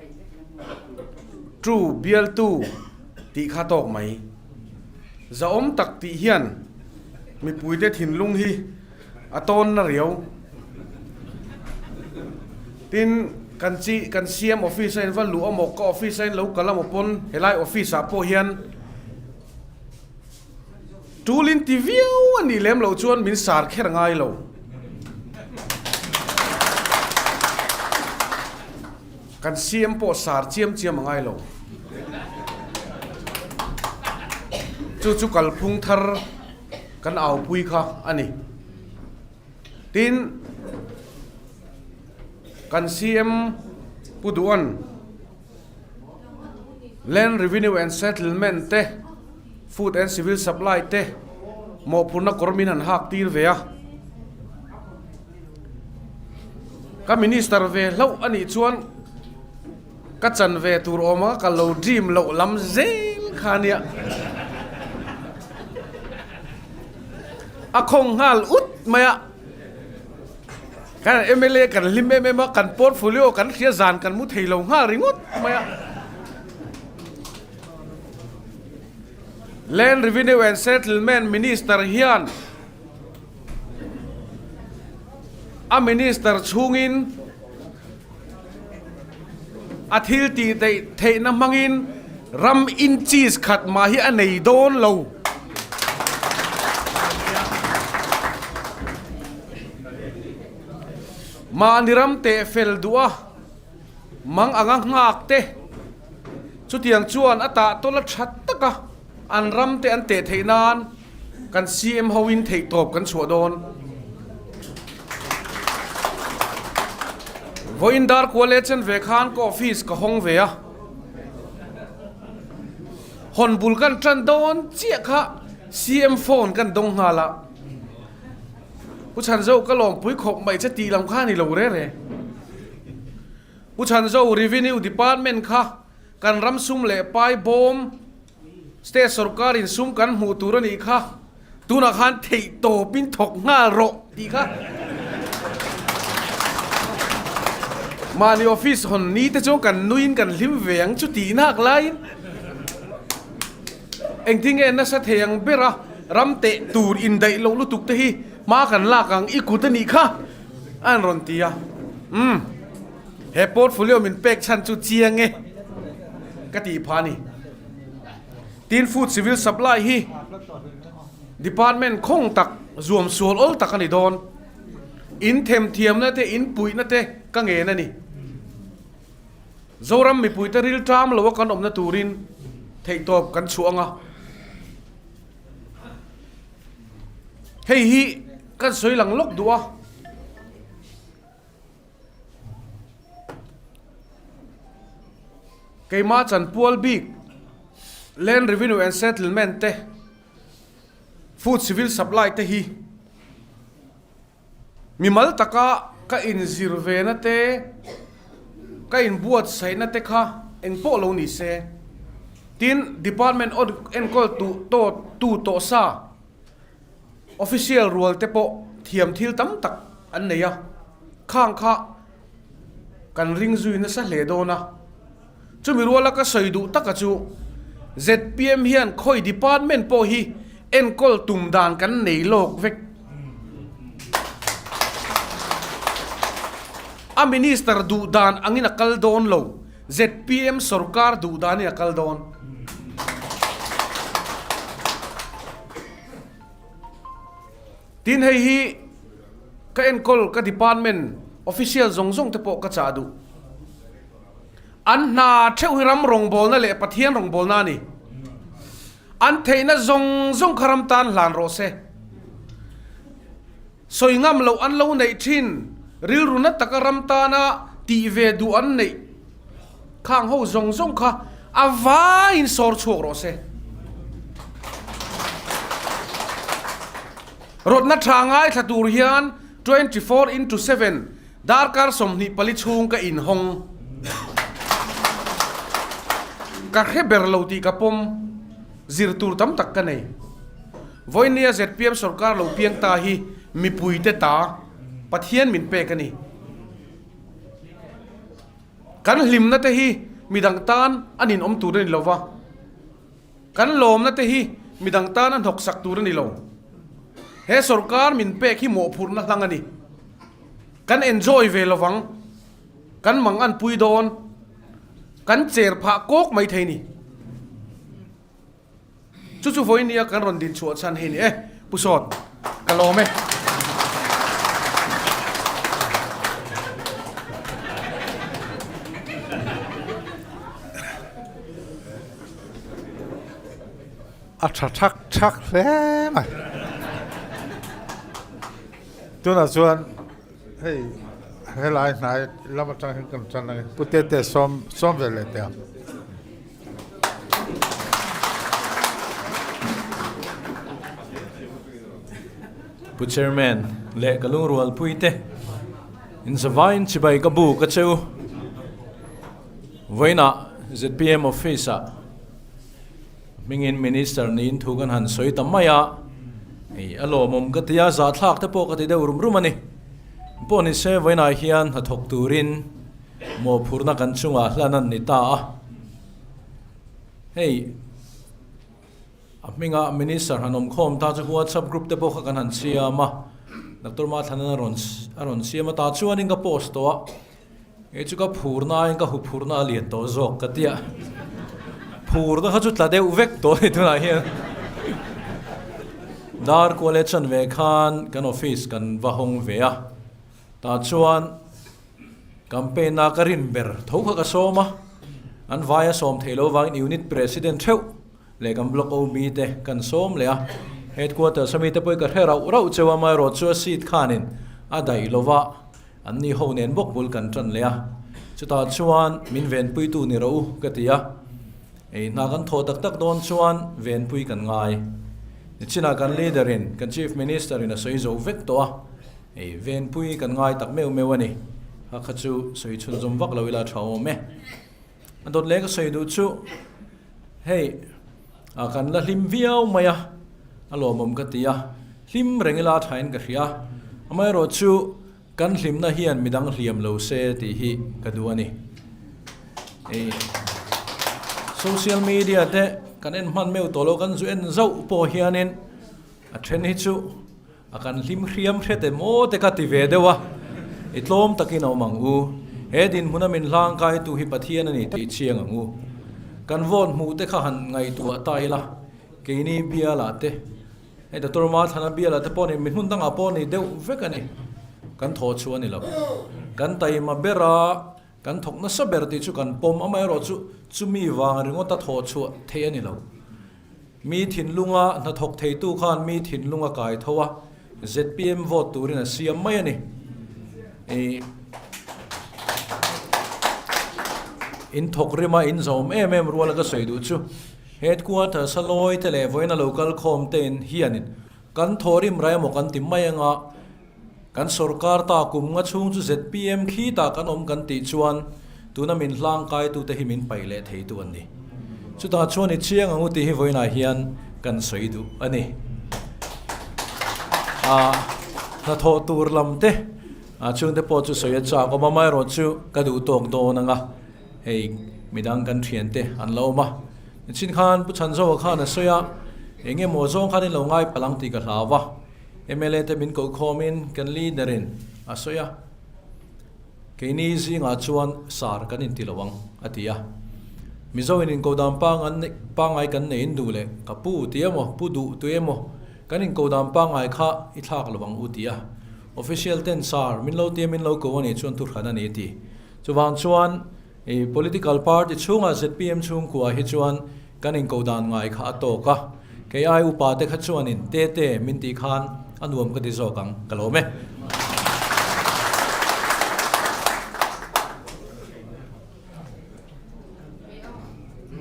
Two bialtu tih kha tawk mai. Zahawm tak tih hian mipuite thinlung hi a tawn na riau. Tin, kan chi, kan CM office a in va luh amaw, ka office a in lo kal amaw pawn helai office ah pawh hian tul in ti viau a nih lem loh chuan min sar kher ngai lo. Kan CM pawh sar chiam chiam a ngai lo. Chu chu kalphung thar kan aupui kha a ni. Tin, kan CM Pu Duan Land Revenue and Settlement te, Food and Civil Supply te mawhphurhna kawr min han hak tir ve a. Ka minister ve hlauh a nih chuan ka chan ve tur awm a, ka lo dream loh lam zel kha nia. A khawng nghal ut mai a, kan mla kan hlim em em a, kan portfolio kan hria zan kan mu thei lo nghal ringawt mai a. Land Revenue and Settlement Minister hian A minister chhungin a thil tih theih theihna hmangin ram inches khat mah hi a nei dawn lo. Mahni ram teh fel duh a mang anga nghak te chutiang chuan a tah tawla tha taka an ram te an teh theih nan Kan CM ho in theihtawp kan chhuah dawn. Vawiin dar kual leh chen ve khan ka office ka hawng ve a. Hawn bul kan tan dawn chiah kha CM phone kan dawng nghal a. Pu Chhanzo ka lawmpui khawp mai che tih lam kha a ni lo re re. Pu Chhanzo Revenue Department kha kan ram sum leh pai bawm State sorkar in sum kan hmuh tur a nih kha, tunah khan theih tawpin thawk nghal rawh tih kha mahni office hawn ni te chuan kan nuiin kan hlim ve ang chu tih nak laiin engtin nge nasa thei ang bera ram teh tur indaih loh lutuk te hi hma kan lak ang i kut a nih kha a an rawn ti a, umm he portfolio min pek chhan chu chiang e. Ka tih phah a ni. Tin Food Civil Supply hi Department khawng tak zuam sual awl tak a ni dawn. In themthiamna te, in puihna te ka ngen a ni. Zoram mipuite ril ṭam lo a kan awmna turin theihtawp kan chhuah ang a. Hei hi kan sawi lang lawk duh a. Keimah chanpual bik Land Revenue and Settlement te, Food Civil Supply te hi mimal taka ka inzir ve na te, ka inbuatsaihna te kha engpawh lo ni se. Tin, Department enkawl tu tu tawh sa Official rual te pawh thiam thil tam tak an nei a, khang kha kan ring zui nasa hle dawn a. Chumi ruala ka sawi duh taka chu zpm hian khawi department pawh hi enkawl tum dan kan nei lawk vek. A minister duh dan angin a kal dawn lo, zpm sorkar duh danin a kal dawn. Tin hei hi ka enkawl ka department official zawng zawng te pawh ka chah duh. An hna theuh hi ram rawngbawlna leh Pathian rawngbawlna a ni. An theihna zawng zawng kha ram tan hlan rawh se. Sawi ngam loh an lo neih thin, rilru na taka ram tana tih ve duh an neih khang ho zawng zawng kha a vaiin sawr chhuak rawh se. Rawtna tha ngaithla tur hian 24 into 7 darkar 24 chhung ka inhawng. Ka hre ber lo tih ka pawm, zir tur tam tak ka nei. Vawinia zpm sorkar lo piang ta hi mipuite ta Pathian min pek a ni. Kan hlimna te hi midang tan a ninawm tur a ni lo va, kan lawmna te hi midang tan a hnawksak tur a ni lo. He sorkar min pek hi mawhphurhna hlang a ni. Kan enjoy ve lovang. Kan mangan pui dawn. Kan cher phah kawk mai thei ni. Chu chu vawiin nia kan rawn din chhuah chhan hi ni e. Pu Sawt, ka lawm e. A tha thak thak hle mai. Tunah chuan hei helai hnai lam atang hian kan tan ang Pu Tete sawm sawm ve leh teh ang. Pu Chairman leh ka lungrualpui te in zavaiin chibai ka bu ka cheu. Vawiinah zpm office ah hmingin Minister niin thu kan han sawi ta mai a, hei a lawmawm ka ti a, zahthlak te pawh ka ti deuh rum rum a ni. Pawh ni se vawiinah hian hnathawk turin mawhphurhna kan chungah hlan an ni ta a, hei a hminga Minister han awm khawm ta chu WhatsApp group te pawh kha kan han siam a, Doctor Mathlana a rawn a rawn siam a, tah chuanin ka post tawh a. Kei chu ka phur nain ka huphurna a lian tawh zawk ka tia. Phurna kha chu tla deuh vek tawh a ni tunah hian. Dar kual e chan ve khan kan office kan va hawng ve a. Tah chuan campaign a ka rin ber tho kha ka sawm a. An vai a sawm theih loh vangin unit president theuh leh kan block OB te kan sawm leh a. Headquarters ami te pawh hi ka hre rauh rauh cheu a, amaherawhchu a seat khanin a daih lova. An ni ho nen bawk bul kan tan leh a, chutah chuan min venpuitu ni rawh u ka ti a, ei hna kan thawh tak tak dawn chuan venpui kan ngai. Nichinah kan leader in, kan Chief Minister in a sawi zo vek tawh a, ei venpui kan ngai tak meuh meuh a ni. Kha kha chu sawi chhunzawm vak lo ila tha awm e. A dawt leh ka sawi duh chu hei a kan la hlim viau mai a, a lawmawm ka ti a, hlim reng ila thain ka hria. Amaherawhchu kan hlimna hian midang hliam lo se tih hi ka duh a ni. Ei social media te kan en hman meuh tawh lo, kan zu en zauh pawh hianin a then hi chu A kan hlim hriam hret em aw te ka ti ve deuh a, i tlawm takin a awm ang u. He dinhmuna min hlangkaitu hi Pathian a ni tih chiang ang u. Kan vote hmuh te kha han ngaihtuah ta ila, keini bialah te, hei Doctor Mathana bialah te pawh ni, mi hmun dangah pawh ni deuh vek a ni. Kan thawh chhuah a ni lo. Kan taima ber a, kan thawk nasa ber tih chu kan pawm, amaherawhchu chumi vang ringawta thawh chhuah theih a ni lo. Mi thinlunga hnathawk theitu khan mi thinlung a kai tho a, zpm vote turin a siam mai a ni. I in thawk rima in zawm em em ruala ka sawi duh chu headquarters a lawi te leh vawiin a lo kal khawm te in hianin kan thawhrim rai emaw kan ti mai anga kan sorkar ta kum nga chhung chu zpm khitah kan awm kan tih chuan tuna min hlangkaitute hi min paih leh theitu an ni. Chutah chuan i chiang ang u tih hi vawiinah hian kan sawi duh a ni. Ah hnathawh tur lam te ah chungte pawh chu sawi a chak awm a, amaherawhchu ka duh tawk dawn ang a, hei midang kan thiante an la awm a. Nichin khan Pu Chhanzoa khan a sawi a, eng emaw zawng khan in lo ngai palh ang tih ka hlau va. Mla te min koh khawmin kan leader in a sawi a, keini zingah chuan sar kan inti lo ang a ti a. Mizo in inkodan pangngai kan nei in duh leh ka pu ti emaw pu duh tu emaw kan inkodan pangngai kha i thlak lo ang u ti a. Official ten sar min lo tia min lo ko a nih chuan thuhran a ni a ti. Chuvang chuan i political party chhungah zpm chhungkua hi chuan Kan inkoh dan ngai kha a tawk a, kei ai upa te kha chuanin te te min tih khan a nuam ka ti zawk ang, ka lawm e.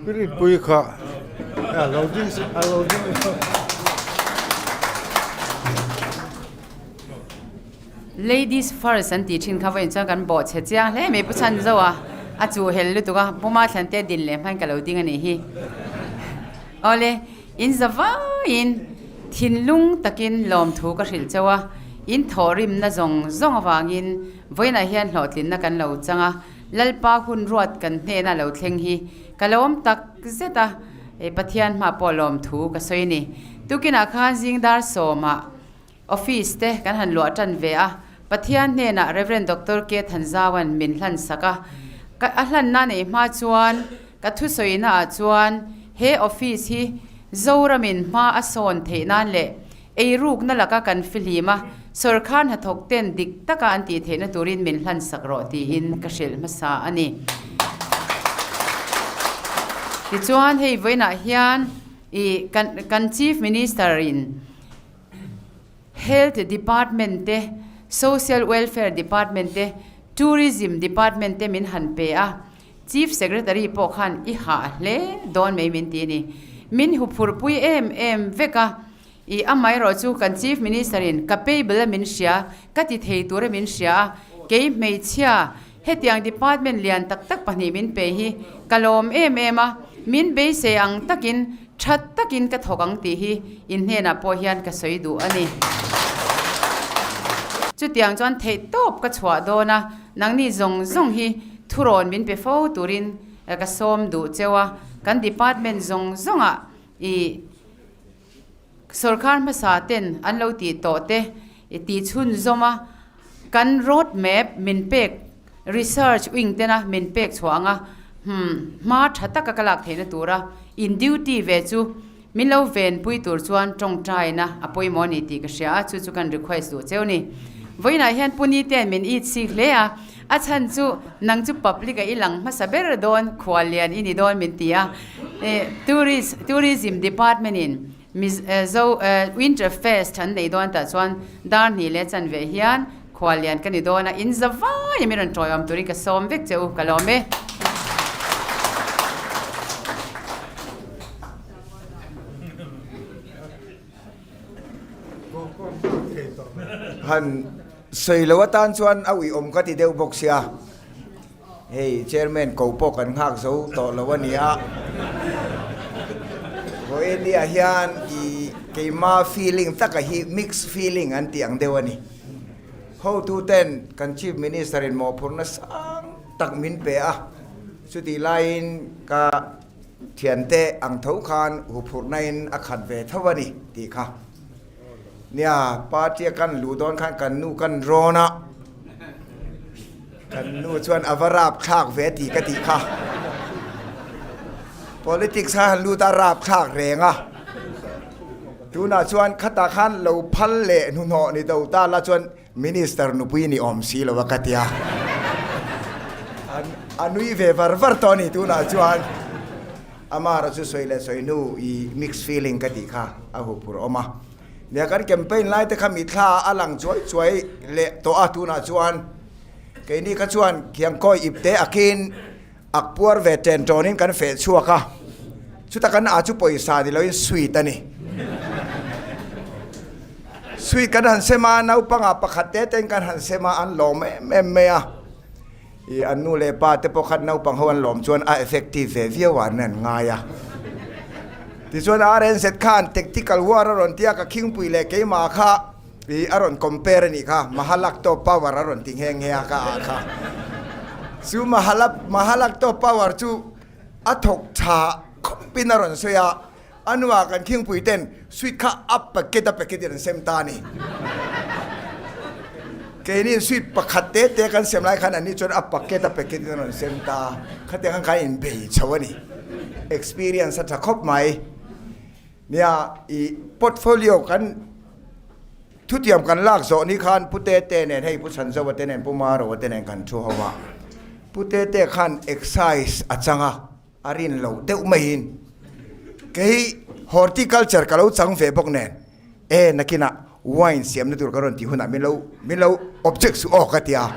Pirinpui kha a lo ding a lo ding. Ladies first an tih thin kha vawiin chuan kan bawh chhe chiang hle mai Pu Chhanzo a, a chuh hel lutuk a, Pu Mathlan te din leh hman ka lo ding a nih hi. Awle, in za vaiin thinlung takin lawmthu ka hrilh chauh a, in thawhrimna zawng zawng avangin vawiinah hian hlawhtlinna kan lo chang a, Lalpa hun ruat kan hnena lo thleng hi ka lo awm tak zet a, Pathian hma pawh lawmthu ka sawi a ni. Tukinah khan zingdar sawmah Office te kan han luah tan ve a, Pathian hnenah Rev. Doctor K. Thanzaua'n min hlan sak a, ka a hlanna neih hma chuan ka thusawina ah chuan he office hi Zoramin hma a sawn theih nan leh eirukna laka kan fihlim a, sawrkar hnathawk ten dik taka an tih theihna turin min hlan sak rawh tiin ka hrilh hmasa a ni. Tichuan hei vawiinah hian ih kan kan Chief Minister in Health Department te, Social Welfare Department te, Tourism Department te min han pe a, Chief Secretary pawh khan i hah hle dawn mai min ti a ni. Min huphurhpui em em vek a, i amaherawh chu kan Chief Minister in capable a min hria, ka ti thei tur a min hria a, kei hmeichhia Hetiang department lian tak tak pahnih min pe hi ka lawm em em a, min beisei ang takin tha takin ka thawk ang tih hi in hnenah pawh hian ka sawi duh a ni. Chutiang chuan theihtawp ka chhuah dawn a, nangni zawng zawng hi thurawn min pe fo turin ka sawm duh cheu a, kan department zawng zawngah i Sorkar hmasa ten an lo tih tawh te i tih chhunzawm a, kan road map min pek research wing tena min pek chhuah ang a, hmm hma tha taka ka lak theihna tura in duty ve chu min lo venpui tur chuan tawngtaina a pawimawh a ni tih ka hria a, chu chu kan request duh cheu ni. Vawiinah hian Puni ten min it sik hle a, a chhan chu nang chu public a i lang hmasa ber dawn khuallian i ni dawn min ti a, Tourist Tourism Department in Mizo Winter Fest an nei dawn tah chuan dar hnih leh chanve hian khuallian ka ni dawn a, in za vai a min rawn tawiawm turin ka sawm vek che u, ka lawm e. Han sawi lo atan chuan a uiawm ka ti deuh bawk sia. Hei Chairman ko pawh kan nghak zo tawh lo a ni a. Vawiinniah hian i keima feeling taka hi mix feeling an tih ang deuh a ni. Hotu ten kan Chief Minister in mawhphurhna sang tak min pe a, chutih laiin ka thiante ang tho khan huphurhna in a khat ve tho a ni tih kha. Nia, party a kan luh dawn khan kan nu kan rawn a, kan nu chuan a va rap thlak ve tih ka tih kha. Politics kha han lut a rap thlak reng a, tunah chuan khatah khan lo phal leh hnuhnawh ni do ta la chuan Minister nupui ni awm si lo a ka tia. A nui ve var var tawh a ni tunah chuan. Amara chu sawi leh sawi hnu i mix feeling ka tih kha a huphur awm a. Nia kan campaign lai te kha mithla a lang chuai chuai leh tawh a tunah chuan keini kha chuan khiangkawi ipte akin ak puar ve ṭen ṭawnin kan feh chhuak a, chuta kan ah chu pawisa ni loin sweet a ni. Sweet kan han sem a, naupangah pakhat te ten kan han sem a, an lawm em em mai a. I an nu leh pa te pawh khan naupang ho an lawm chuan a effective ve viau ah an an ngai a. Tichuan RNZ khan tactical war a rawn ti a, ka khingpui leh keimah kha I a rawn compare a nih kha, Mahalakto power a rawn ti nghe nghe a ka ah kha. Chu Mahalap Mahalakto power chu a thawk tha khawpin a rawn sawi a, a hnuah kan khingpui ten sweet kha a packet a packet in an sem ta a ni. Keini sweet pakhat te te kan sem lai khan anni chuan a packet a packet in a rawn sem ta a, khatiang khan khan inbei chho a ni. Experience a tha khawp mai. Nia, i portfolio kan thutiam kan lak zawh ni khan Pu Tete nen hei Pu Chhanzova te nen Pu Maroa te nen kan thu ho a. Pu Tete khan excise a chang a, a rin loh deuh maiin kei horticulture ka lo chang ve bawk nen e nakinah wine siamna tur ka rawn tih hunah min lo min lo object suh aw ka ti a.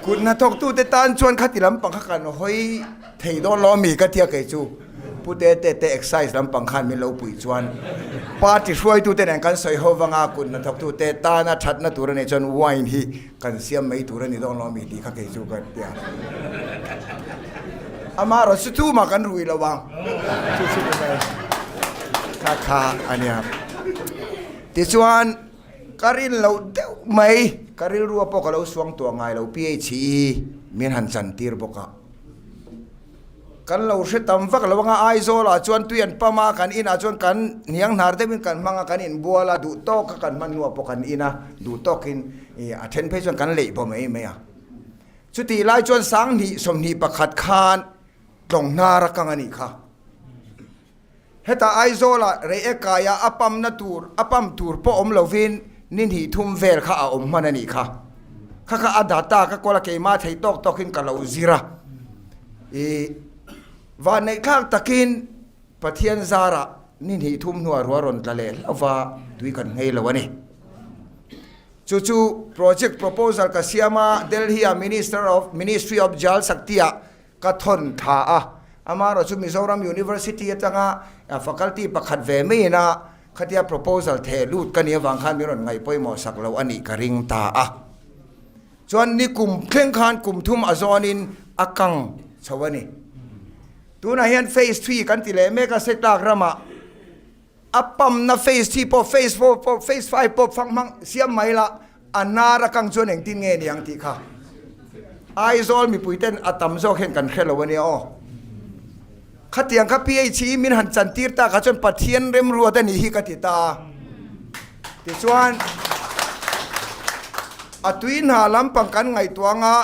Kut hnathawktute tan chuan khati lampang kha kan hawi thei dawn lo ami ka ti a kei chu Pu Tete te excise lampang khan min lo puih chuan party hruaitute nen kan sawi ho vanga kut hnathawktute tana thatna tur a nih chuan wine hi kan siam mai tur a ni dawn lo ami tih kha kei chu ka ti a. Amaherawh chu tumah kan rui lo ang chu chu ni mai kha kha a nia. Tichuan ka rin loh deuh mai ka rilrua pawh ka lo suang tuah ngai lo PHE min han chan tir bawk a. Kan lo hre tam vak lo anga Aizawl ah chuan tui an pam a, kan inah chuan kan hniang hnar deuhin kan hmang a, kan inbual a, duh tawk a kan hman hnuah pawh kan in a, duh tawkin ih a then phei chuan kan leih baw mai mai a. Chutih lai chuan 20 21 khan tlawng hnar a kang a nih kha. Heta Aizawlah Reiek kaia a pamna tur a pam tur pawh awm lovin ni hnih thum vel kha a awm hman a nih kha. Kha kha a data ka kawl a keimah theih tawk tawkin ka lo zir a. I vanneihthlak takin Pathian zarah ni hnih thum hnuah ruah rawn tla leh hlauh va tui kan nghei lo a ni. Chu chu project proposal ka siam a Delhi-a Minister of Ministry of Jal Shakti-ah Ka thawn tha a, amaherawh chu Mizoram University atanga faculty pakhat ve maiin a khatia proposal theh lut ka nih avang khan min rawn ngaih pawimawh sak lo a nih ka ring ta a. Chuan ni kum thleng khan kum thum a zawnin a kang chho a ni. Tunah hian phase three kan ti leh mek a, Setlak ramah a pump-na phase three pawh phase four pawh phase five pawh fang hmang siam mai la a hnar a kang chuan engtin nge ni ang tih kha Aizawl mipui ten a tam zawk hian kan hre lo a nia aw. Khatiang kha PHE min han chan tir tak ah chuan Pathian remruat a nih hi ka ti ta a. Tichuan a tui hna lampang kan ngaihtuah anga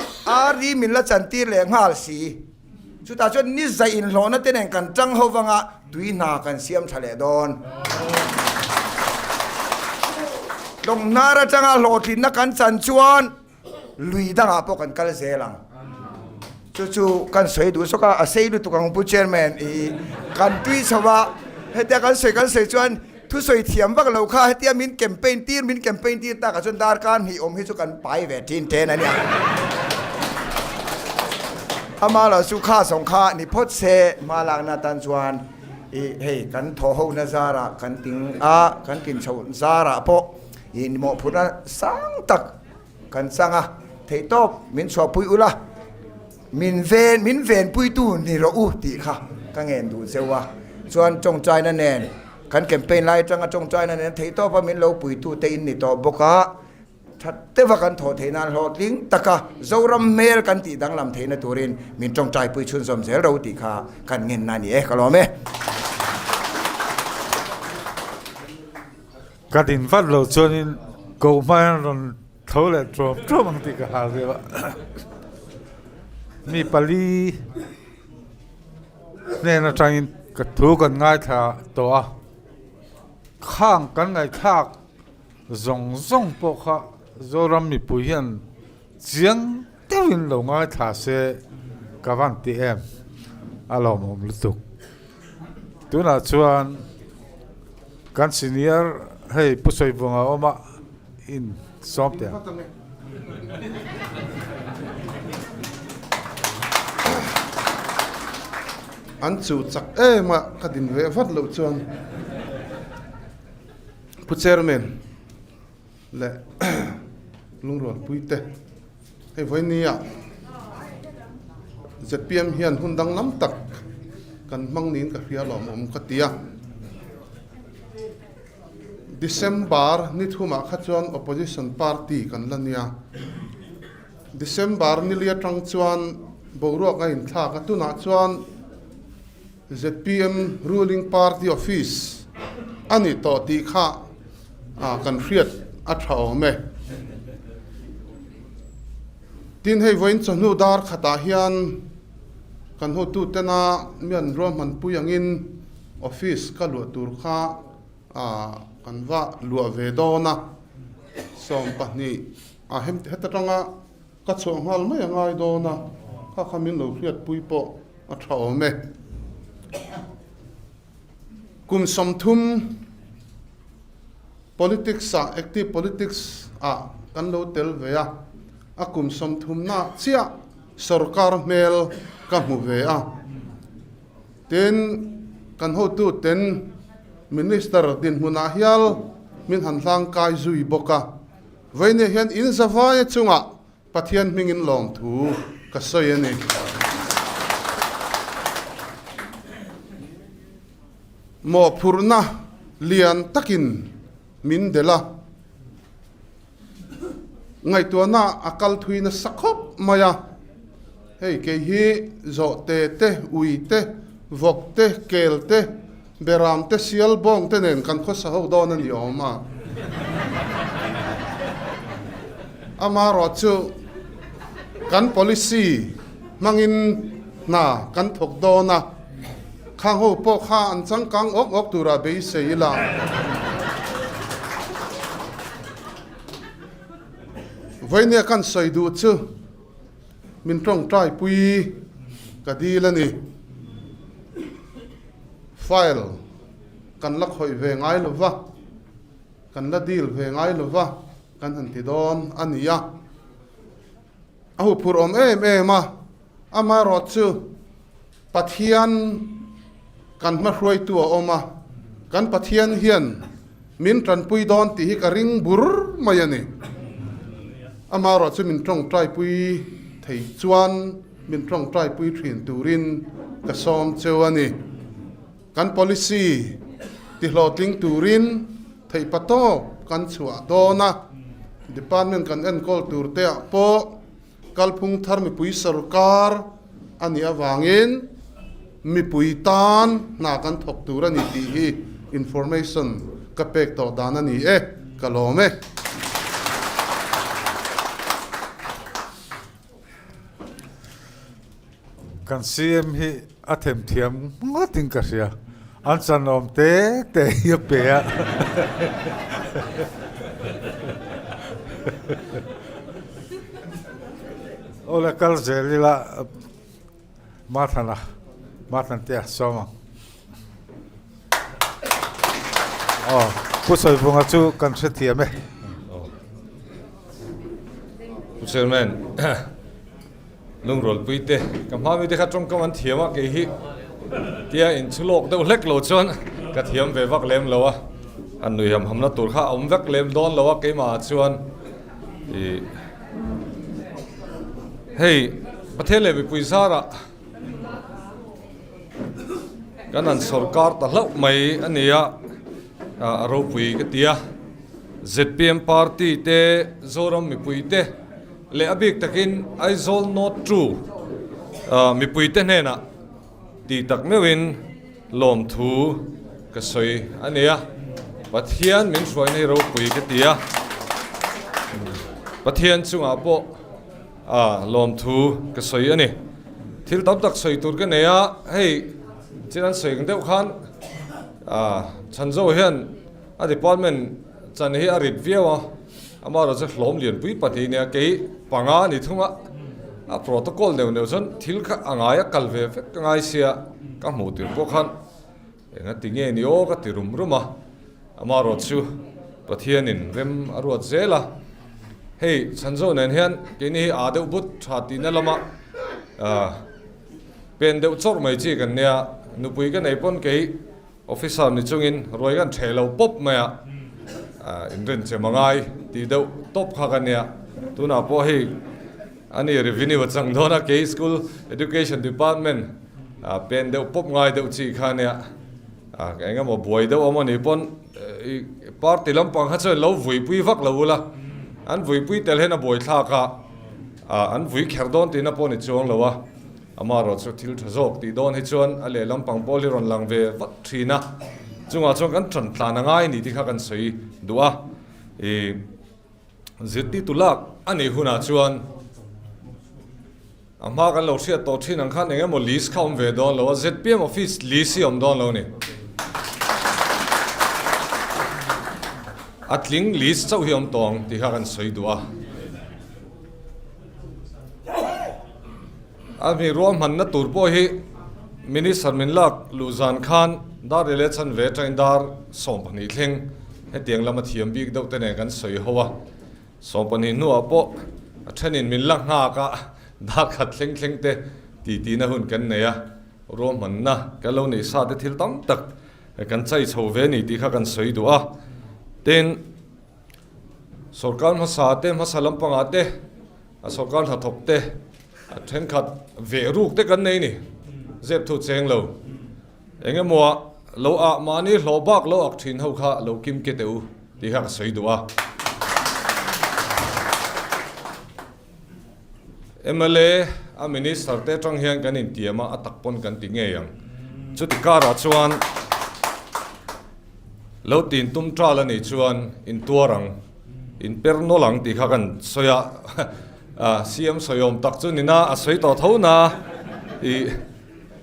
RD min la chan tir leh nghal si. Chutah chuan ni zaih inhlawhna te nen kan tang ho vanga tui hna kan siam tha leh dawn. Tlawng hnar atanga hlawhtlinna kan chan chuan lui dangah pawh kan kal zel ang. Chu chu kan sawi duh zawk a, a sei lutuk ang Pu Chairman i kan tui chho a, hetia kan sawi kan sawi chuan thusawi thiam vak lo kha hetia min campaign tir min campaign tir takah chuan darkar hnih awm hi chu kan pai ve thin ten a nia. Ama lo chu kha zawng kha ni phawt se hma lakna tan chuan i hei kan thaw ho na zarah kan ting a kan tlin chho zarah pawh i mawhphurhna sang tak kan chang a theihtawp min chhuahpui ula. Min ven, min venpuitu ni rawh u tih kha ka ngen duh zeuh a. Chuan tawngtaina nen, kan campaign lai atanga tawngtaina nen theihtawp a min lo puitu te in ni tawh bawk a, that deuha kan thawh theih nan hlawhtling taka Zoram hmel kan tih danglam theihna turin min tawngtaipui chhunzawm zel ro tih kha kan ngenna a ni e, ka lawm e. Ka din vat lo chuanin koh hmain rawn Tho leh ṭuam ṭuam ang tih ka hlau deuh a. Mi pali hnen aṭangin ka thu kan ngaithla tawh a, khang kan ngaihthlak zawng zawng pawh kha Zoram mipui hian chiang deuhin lo ngaithla se ka van ti em, a lawmawm lutuk. Tunah chuan kan senior hei Pu Sawivunga awm a. In sawm teh ang. An chu chak em a, ka din ve vat loh chuan Pu Chairman leh Lungrualpui te hei vawinia zpm hian hun danglam tak kan hmang niin ka hria lawmawm ka ti a. December ni thumah kha chuan opposition party kan la nia. December ni li atang chuan boruak a inthlak a, tunah chuan zpm ruling party office a ni tawh tih kha kan hriat a tha awm e. Tin, hei vawiin chawhnu dar khatah hian kan hotutena mi an ruahmanpui angin Office ka luah tur kha kan va luah ve dawn a, 20 a heta tanga ka chhuah nghal mai a ngai dawn a, kha kha min lo hriatpui pawh a tha awm e. Kum 30 politics ah, active politics ah kan lo tel ve a, a kum 30 na chiah sorkar hmel ka hmu ve a. Tin, kan hotuten Minister dinhmunah hial min han hlangkai zui bawk a. Vawinia hian in zavaia chungah Pathian hmingin lawmthu ka sawi a ni. Mawhphurhna lian takin min delh a, ngaihtuahna a kal thui nasa khawp mai a. Hei kei hi zawhte te, ui te, vawk te, kel te, beram te, sial bawng te nen kan khawsa ho dawn a ni awm a. Amaherawh chu kan policy hmangin hna kan thawk dawn a, khang ho pawh kha an changkang awk awk tura beisei ila. Vawinia kan sawi duh chu min tawngtaipui ka dil a ni. File kan la khawih ve ngai lo va, kan la deal ve ngai lo va kan han ti dawn a ni a. A huphurh awm em em a, amaherawh chu Pathian kan hmahruaitu a awm a, kan Pathian hian min tanpui dawn tih hi ka ring bur mai a ni. Amaherawh chu min tawngtaipui thei chuan min tawngtaipui thin turin ka sawm cheu a ni. Kan policy tihlawhtling turin theihpa tawp kan chhuah dawn a, department kan enkawl tur te ah pawh kalphung thar mipui sorkar a nih avangin mipui tan hna kan thawk tur a ni tih hi information ka pek tawh dan a ni e, ka lawm e. Kan CM hi a themthiam ngawtin ka hria. An chanawm te te hi a pe a. Awle kal zel ila Mathana, Mathantea sawm ang. Aw, Pu Sawivunga chu kan hrethiam e. Pu Chairman, Lungrualpui te, ka hma mite kha tawngkam an thiam a, kei hi tia inchhu lawk deuh hlek lo chuan ka thiam ve vak lem lo a, han nui ham hamna tur kha a awm vek lem dawn lo a keimah ah chuan ih hei Pathian leh mipui zarah Kan han sawrkar ta hlauh mai a ni a, a ropui ka ti a. Zpm party te, Zoram mipui te leh a bik takin Aizawl North 2 mipui te hnenah tih tak meuhin lawmthu ka sawi a ni a. Pathian min hruaina hi ropui ka ti a, Pathian chungah pawh A, lawmthu ka sawi a ni. Thil tam tak sawi tur ka nei a, hei chin an sawi ang deuh khan Chhanzo hian a department chan hi a rit viau a, amaherawhchu hlawm lianpui pahnih nia kei panga a ni thung a, a protocol neuh neuh chuan thil kha a ngai a kal ve vek ka ngai sia ka hmuh tir pawh khan Enga ti nge ni aw ka ti rum rum a, amaherawhchu Pathianin rem a ruat zel a, hei Chhanzo nen hian keini hi aa deuh but tha tihna lama pen deuh chawrh mai chi kan nia, nupui ka nei pawn kei officer ni chungin ruai kan theh lo pawp mai a, inrenchem a ngai tih deuh tawp kha ka nia, tunah pawh hei ani revenue a chang dawn a kei school education department A pen deuh pawp ngai deuh chi kha nia, a eng emaw buai deuh awm a nih pawn i party lampang kha chuan lo vuipui vak lo ula, an vuipui tel hian a buai thlak a, a an vui kher dawn tihna pawh ni chuang lo a, amaherawh chu thil tha zawk tih dawn hi chuan a leh lampang pawl hi rawn lang ve vat thin a, chungah chuan kan tan tlan a ngai ni tih kha kan sawi duh a, i zirtirtu lak a nih hunah chuan. A hma kan lo hriat tawh thin ang khan eng emaw list kha awm ve dawn lo a, zpm office list hi awm dawn lo a ni. A tling list chauh hi awm tawh ang tih kha kan sawi duh a. A mi ruahmanna tur pawh hi Minister min lak luh zan khan dar ri leh chhan ve atangin dar 12 thleng hetiang lama thiam bik deuh te nen kan sawi ho a. 12 hnuah pawh a thenin min la nghak a, darkhat thleng thleng te titi na hun kan nei a, ruahmanna kan lo neih sa te thil tam tak kan chai chho ve ni tih kha kan sawi duh a. Tin, sorkar hmasa te, hmasa lampangah te, a sorkar hnathawk te, a thenkhat veh ruk te kan nei ni, zep thu cheng lo. Eng emaw ah lo ah mahni hlawh bak lo ak thin ho kha lo kim ke teh u tih kha ka sawi duh a. Mla A Minister te atang hian kan intiam a, a tak pawn kan ti ngei ang. Chuti karah chuan lo tin tum tal a nih chuan intuar ang, inper nawlh ang tih kha kan sawi a. CM sawiawm tak chu nina a sawi tawh tho na i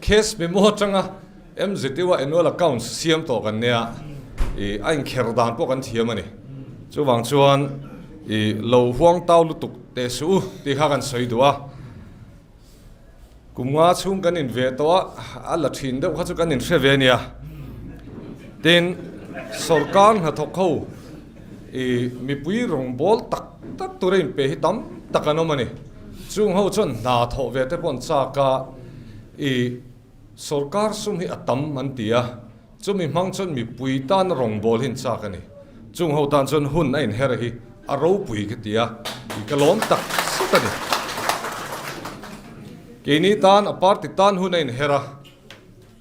case memo atanga MZU a annual accounts siam tawh kan nia i a inkher dan pawh kan thiam a ni. Chuvang chuan i lo huang tau lutuk teh suh u tih kha kan sawi duh a. Kum nga chhung kan in ve tawh a, a la thin deuh kha chu kan inhre ve a nia. Tin, sorkar hnathawk ho i mipui rawngbâwl tak tak tura inpe hi tam tak an awm a ni. Chung ho chuan hna thawh ve te pawh an châk a, i sorkar sum hi a tam an ti a, chumi hmang chuan mipui tana rawngbâwl hi an châk a ni. Chung ho tan chuan hun a inher hi a ropui ka ti a, i ka lâwm tak zet a ni. Keini tan a party tan hun a inher a.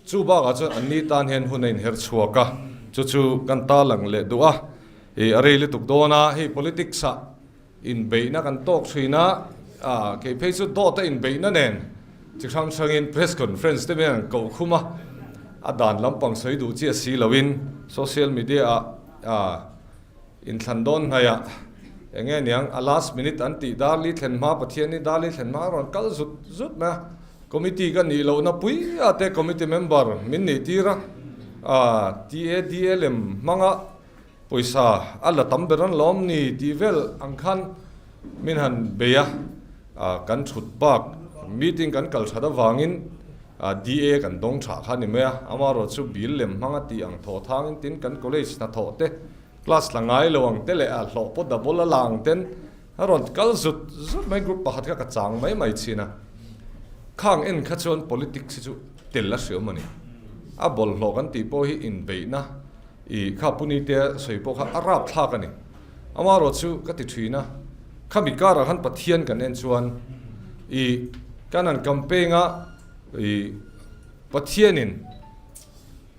Chu bakah chuan anni tan hian hun a inher chhuak a, chu chu kan ta lang leh duh a, ih a rei lutuk dawn a, hei politics ah inbeihna kan tawk thin a, ah kei phei chu dawt a inbeihna nen chi hrang hrangin press conference te mai an koh khum a, a dan lampang sawi duh chiah si loin social media ah ah inthlan dawn hnaih ah eng nge niang a last minute an tih darli thlen hma Pathian hi darli thlen hma a rawn kal zut zut mai a. Committee ka nih lohna pui a te committee member min nih tir a, TADA lem hmanga pawisa a la tam ber an lawm ni tih vel ang khan min han bei a, kan thut bak meeting kan kal that avangin DA kan dawng tha kha ni mai a, amaherawhchu bill lem hmanga tih ang thawh thangin tin kan college hnathawh te class la ngai lo ang te leh a hlawh pawh double a la ang ten A rawn kal zut zut mai, group pakhat kha ka chang mai mai chin a, khang en kha chuan politics hi chu tel a hriawm a ni. A bawlhhlawh kan tih pawh hi inbeihna ih kha Punite sawi pawh kha a rapthlak a ni. Amaherawh chu ka ti thin a, khami karah khan Pathian kan en chuan ih kan han campaign a ih Pathianin,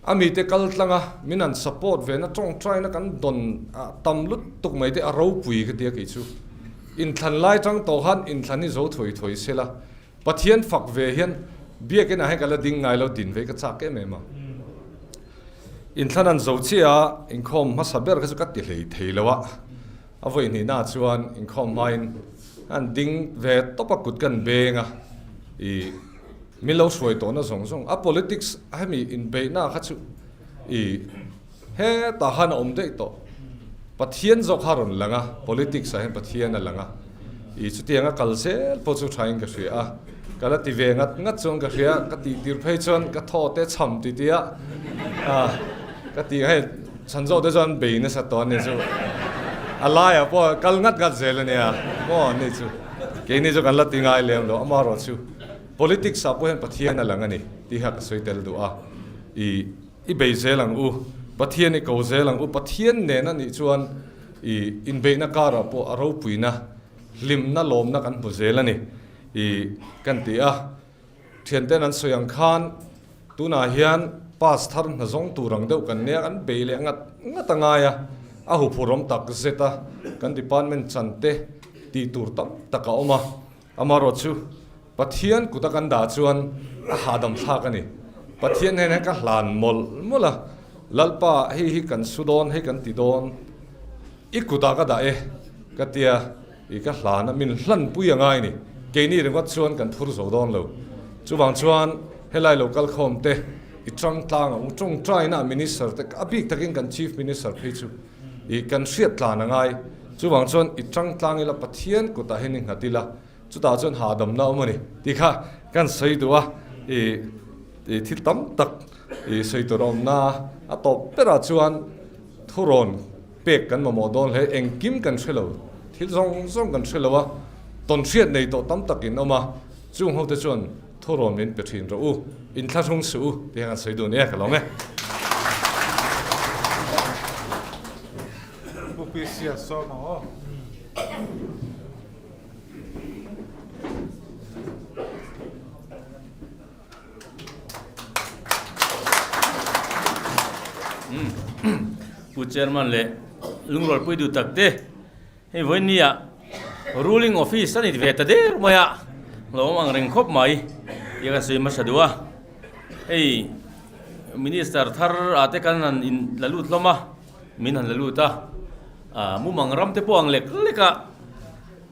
A mite kal tlang a, min han support ve na tawngtaina kan dawn a tam lutuk mai te a ropui ka tia kei chu. Inthlan lai tang tawh khan inthlan hi zo thawi thawi se la, Pathian fak ve hian biakin ah hian ka la ding ngai lo din ve ka chak em em a. Inthlan an zo chiah a, inkhawm hmasa ber kha chu ka ti hlei thei lo a, a vawi hnihna chuan inkhawm hmain an ding ve tawp a kut kan beng a, ih. Min lo hruai tawhna zawng zawng a politics hemi inbeihna kha chu i hetah khan a awm daih tawh. Pathian zawk kha a rawn lang a, politics ah hian Pathian a lang a. I chutianga kal zel pawh chu thain ka hria a, ka la ti ve ngat ngat chuan ka hria, ka tih tir phei chuan ka thaw te chham ti ti a, ka tih hei chhan zawk te chuan bei nasa tawh a ni chu. A laiah pawh kal ngat ngat zel a nia maw ni chu. Keini chu kan la ti ngai lem lo, amaherawhchu. Politics ah pawh hian Pathian a lang a ni tih kha ka sawi tel duh a, i i bei zel ang u, Pathian i ko zel ang u, Pathian nen a nih chuan i inbeihna karah pawh a ropuina, hlimna, lawmna kan hmu zel a ni i kan ti a. Thianten an sawi ang khan tunah hian pass thar hna zawng tur ang deuh kan nia, kan bei leh ngat ngat a ngai a, a huphurhawm tak zet a, kan department chan te tih tur tam tak a awm a. Amaherawh chu Pathian kuta kan dah chuan a hahdam thlak a ni. Pathian hnenah hian ka hlan mawlh mawlh a, Lalpa hei hi kan su dawn, hei kan ti dawn, i kutah ka dah e ka tia i ka hlan a, min hlanpui a ngai a ni. Keini ringawt chuan kan phur zo dawn lo. Chuvang chuan helai lo kal khawm te i tang tlang ang u, tawngtaina Minister te, a bik takin kan Chief Minister phei chu I kan hriat tlan a ngai. Chuvang chuan i tang tlang ila Pathian kutah hian i nghat ila, chutah chuan hahdamna a awm a ni tih kha kan sawi duh a. I i thil tam tak i sawi tur a awmna a tawp berah chuan thurawn pek kan mamawh dawn hle. Engkim kan hre lo, thil zawng zawng kan hre lo a, tawnhriat nei tawh tam tak in awm a, chung hote chuan Thurawn min pe thin rawh u, inthlahrung suh u tih hian kan sawi dun e, ka lawm e. Pu PC a sawm ang aw. Pu Chairman leh Lungrualpui duh tak te. Hei vawinia ruling office a ni ve ta der mai a. Hlawm ang reng khawp mai tia kan sawi hmasa duh a. Hei Minister thar ah te kan han in la lut hlawm a, min han la lut a. Ah mumang ram te pawh ang lek lek a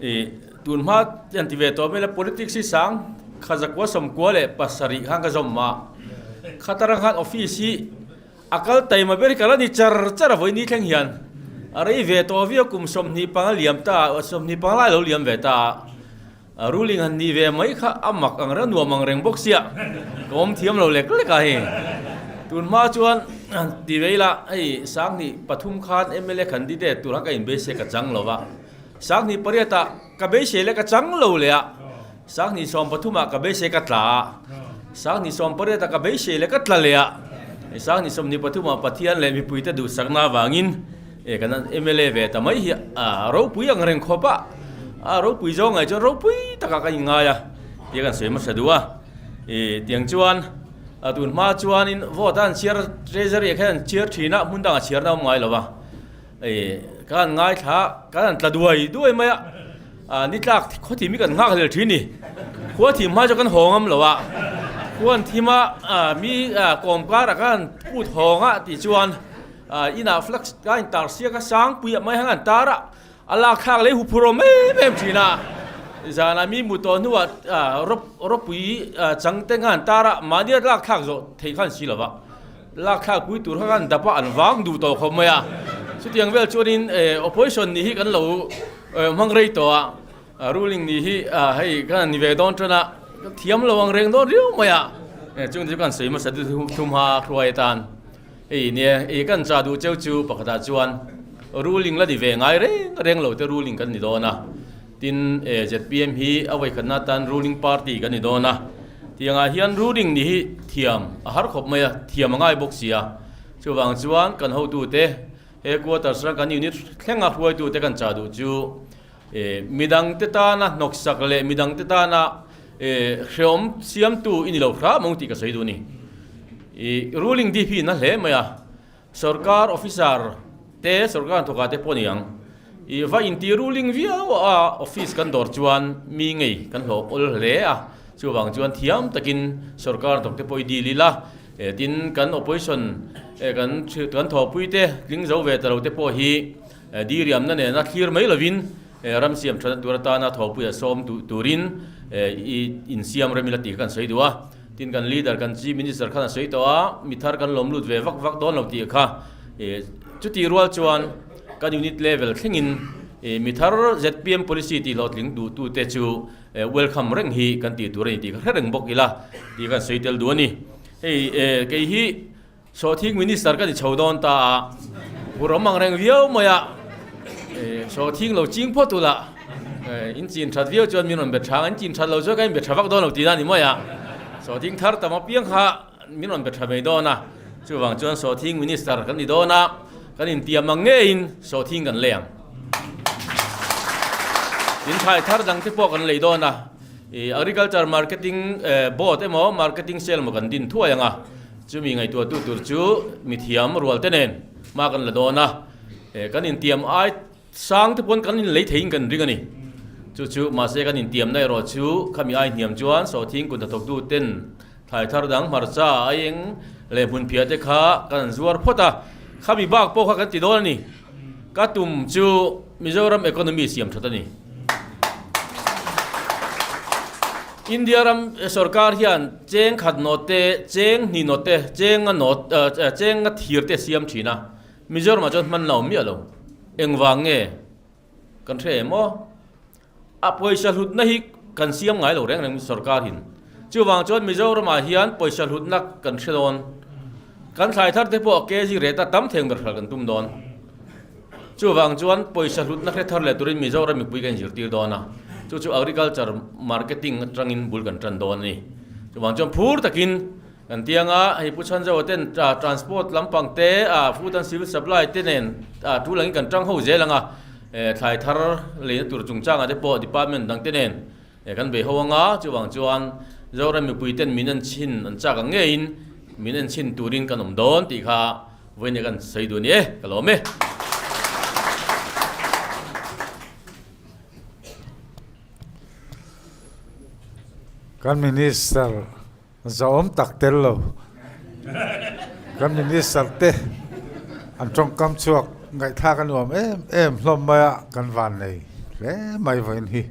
ih tun hma te han ti ve tawh mai la politics hi sang khazakua sawmkua leh pasarih khan ka zawm a. Khatar ang khan office hi A kal taima ber hi ka la ni char char a vawi ni thleng hian a rei ve tawh viau kum 25 a liam ta a, 25 lai a lo liam ve ta a, ruling han nih ve mai kha a mak ang reng nuam ang reng bawk sia ka awm thiam lo lek lek a hei. Tun hma chuan ti ve ila hei 2003 khan mla candidate tur khan ka inbeise ka chang lo va, 2008 ah ka beisei leh ka chang lo leh a, 2013 ah ka beisei ka tla a, 2018 ah ka beisei leh ka tla leh a, 2023 ah Pathian leh mipuite duhsakna avangin e kan mla ve ta mai hi a ropui ang reng khawp a, a ropui zawng ai chuan ropui takah ka inngai a tia kan sawi hmasa duh a, e tiang chuan a tun hma chuanin vote a an chhiar treasury ah khian an chhiar thin a hmun dangah chhiarna a awm ngai lo va. Ih ka han ngaithla a, kan han tla duai duai mai a, ah ni tlak khaw thim hi kan nghak hlel thin ni, khua thim hma chu kan haw ngam lo a, khua an thim a, ah mi ah kawm karah ka han put hawng a tih chuan ah inah flax ka intar siak a sangpui ah mai han an tar a, a lak thlak leh huphur awm em em thin a, zanah mi mu tawh hnuah ah rawpui chang te kha an tar a, mahni a lak thlak zawh theih khan si lo va. Lak thlak pui tur kha khan dap a an vang duh tawh khawp mai a, chutiang vel chuanin opposition nih hi kan lo hmang rei tawh a, ruling nih hi hei kan han ni ve dawn tan a, ka thiam lo ang reng dawn riau mai a, chung te chu kan sawi hmasa thum ha hruai atan hei nia ih kan chah duh cheu chu pakhatah chuan ruling la ni ve ngai reng reng lo te ruling kan ni dawn a. Tin, zpm hi a vawikhatna atan ruling party kan ni dawn a, tiangah hian ruling nih hi thiam a har khawp mai a, thiam a ngai bawk si a. Chuvang chuan kan hotute headquarters ram kan unit thlenga hruaitute kan chah duh chu midangte tana hnawksak leh midangte tana hreawm siamtu i ni lo hram ang tih ka sawi duh a ni. Ruling dip hi na hle mai a. Sorkar officer te, sorkar hnathawkah te pawh ni ang. I va inti ruling viau a, office kan dawr chuan mi ngei kan hlawh awl hle a, chuvang chuan thiam takin sorkar hnathawk te pawh i dil ila, tin kan opposition kan kan thawhpui te tling zo ve ta lo te pawh hi diriamna nena thlir mai lovin ram siam thatna tur atana thawhpuia sawm duh turin i insiam rem ila tih kha kan sawi duh a. Tin kan leader kan chief minister khan a sawi tawh a, mi thar kan lawm lut ve vak vak dawn lo tih kha chutih rual chuan kan unit level thlengin mi thar zpm policy tih hlawhtling duh tu te chu welcome reng hi kan tih tur a ni tih kha hre reng bawk ila tih kan sawi tel duh a ni. Hei kei hi Sawhthing Minister ka ni chho dawn ta a, hurawm ang reng viau mai a, sawhthing lo ching phawt ula, in chin that viau chuan min rawn be tha ang, in chin that lo chuan ka inbe tha vak dawn lo tihna a ni mai a, sawhthing thar tam apiang kha min rawn be tha mai dawn a, chuvang chuan sawhthing Minister kan ni dawn a, kan intiam ang ngeiin sawhthing kan lei ang. Tin thlai thar dang te pawh kan lei dawn a, Agriculture Marketing Board emaw Marketing Cell emaw kan din thuai ang a. Chumi ngaihtuahtu tur chu mithiam rual te nen hma kan la dawn a, kan intiam ai sang te pawn kan inlei theiin kan ring a ni. Chu chu mahse kan intiamna erawh chu khami ai hniam chuan sawhthing kut hnathawktu ten thlai thar dang hmarcha aieng leh hmunphiah te kha kan han zuar phawt a, khami bak pawh kha kan ti dawn a ni. Ka tum chu Mizoram economy siam that a ni. India ram sorkar hian cheng khat nawt te, cheng hnih nawt te, cheng nga nawt cheng nga thir te siam thin a, Mizoramah chuan hman la awm miah lo. Engvang nge kan hre em aw? A pawisa hlutna hi kan siam ngai lo reng reng sorkar in. Chuvang chuan Mizoramah hian pawisa hlutna kan hre dawn. Kan thlai thar te pawh kg rate a tam theng ber hralh kan tum dawn. Chuvang chuan pawisa hlutna hre thar leh turin Mizoram mipui kan inzirtir dawn a. Chu chu agriculture marketing atangin bul kan tan dawn a ni. Chuvang chuan phur takin Kan tiang a, hei Pu Chhanzoa ten transport lampang te, food and civil supply te nen tul angin kan tang ho zel ang a, thlai thar leina tur chungchangah te pawh department dang te nen kan bei ho ang a, chuvang chuan Zoram mipui ten min en chhin an chak ang ngeiin min en chhin turin kan awm dawn tih kha vawiin kan sawi duh a ni e, ka lawm e. Kan Minister zahawm tak tel lo. Kan Minister te an tawngkam chhuak ngaihthlak a nuam em em hlawm mai a, kan van nei hle mai vawiin hi.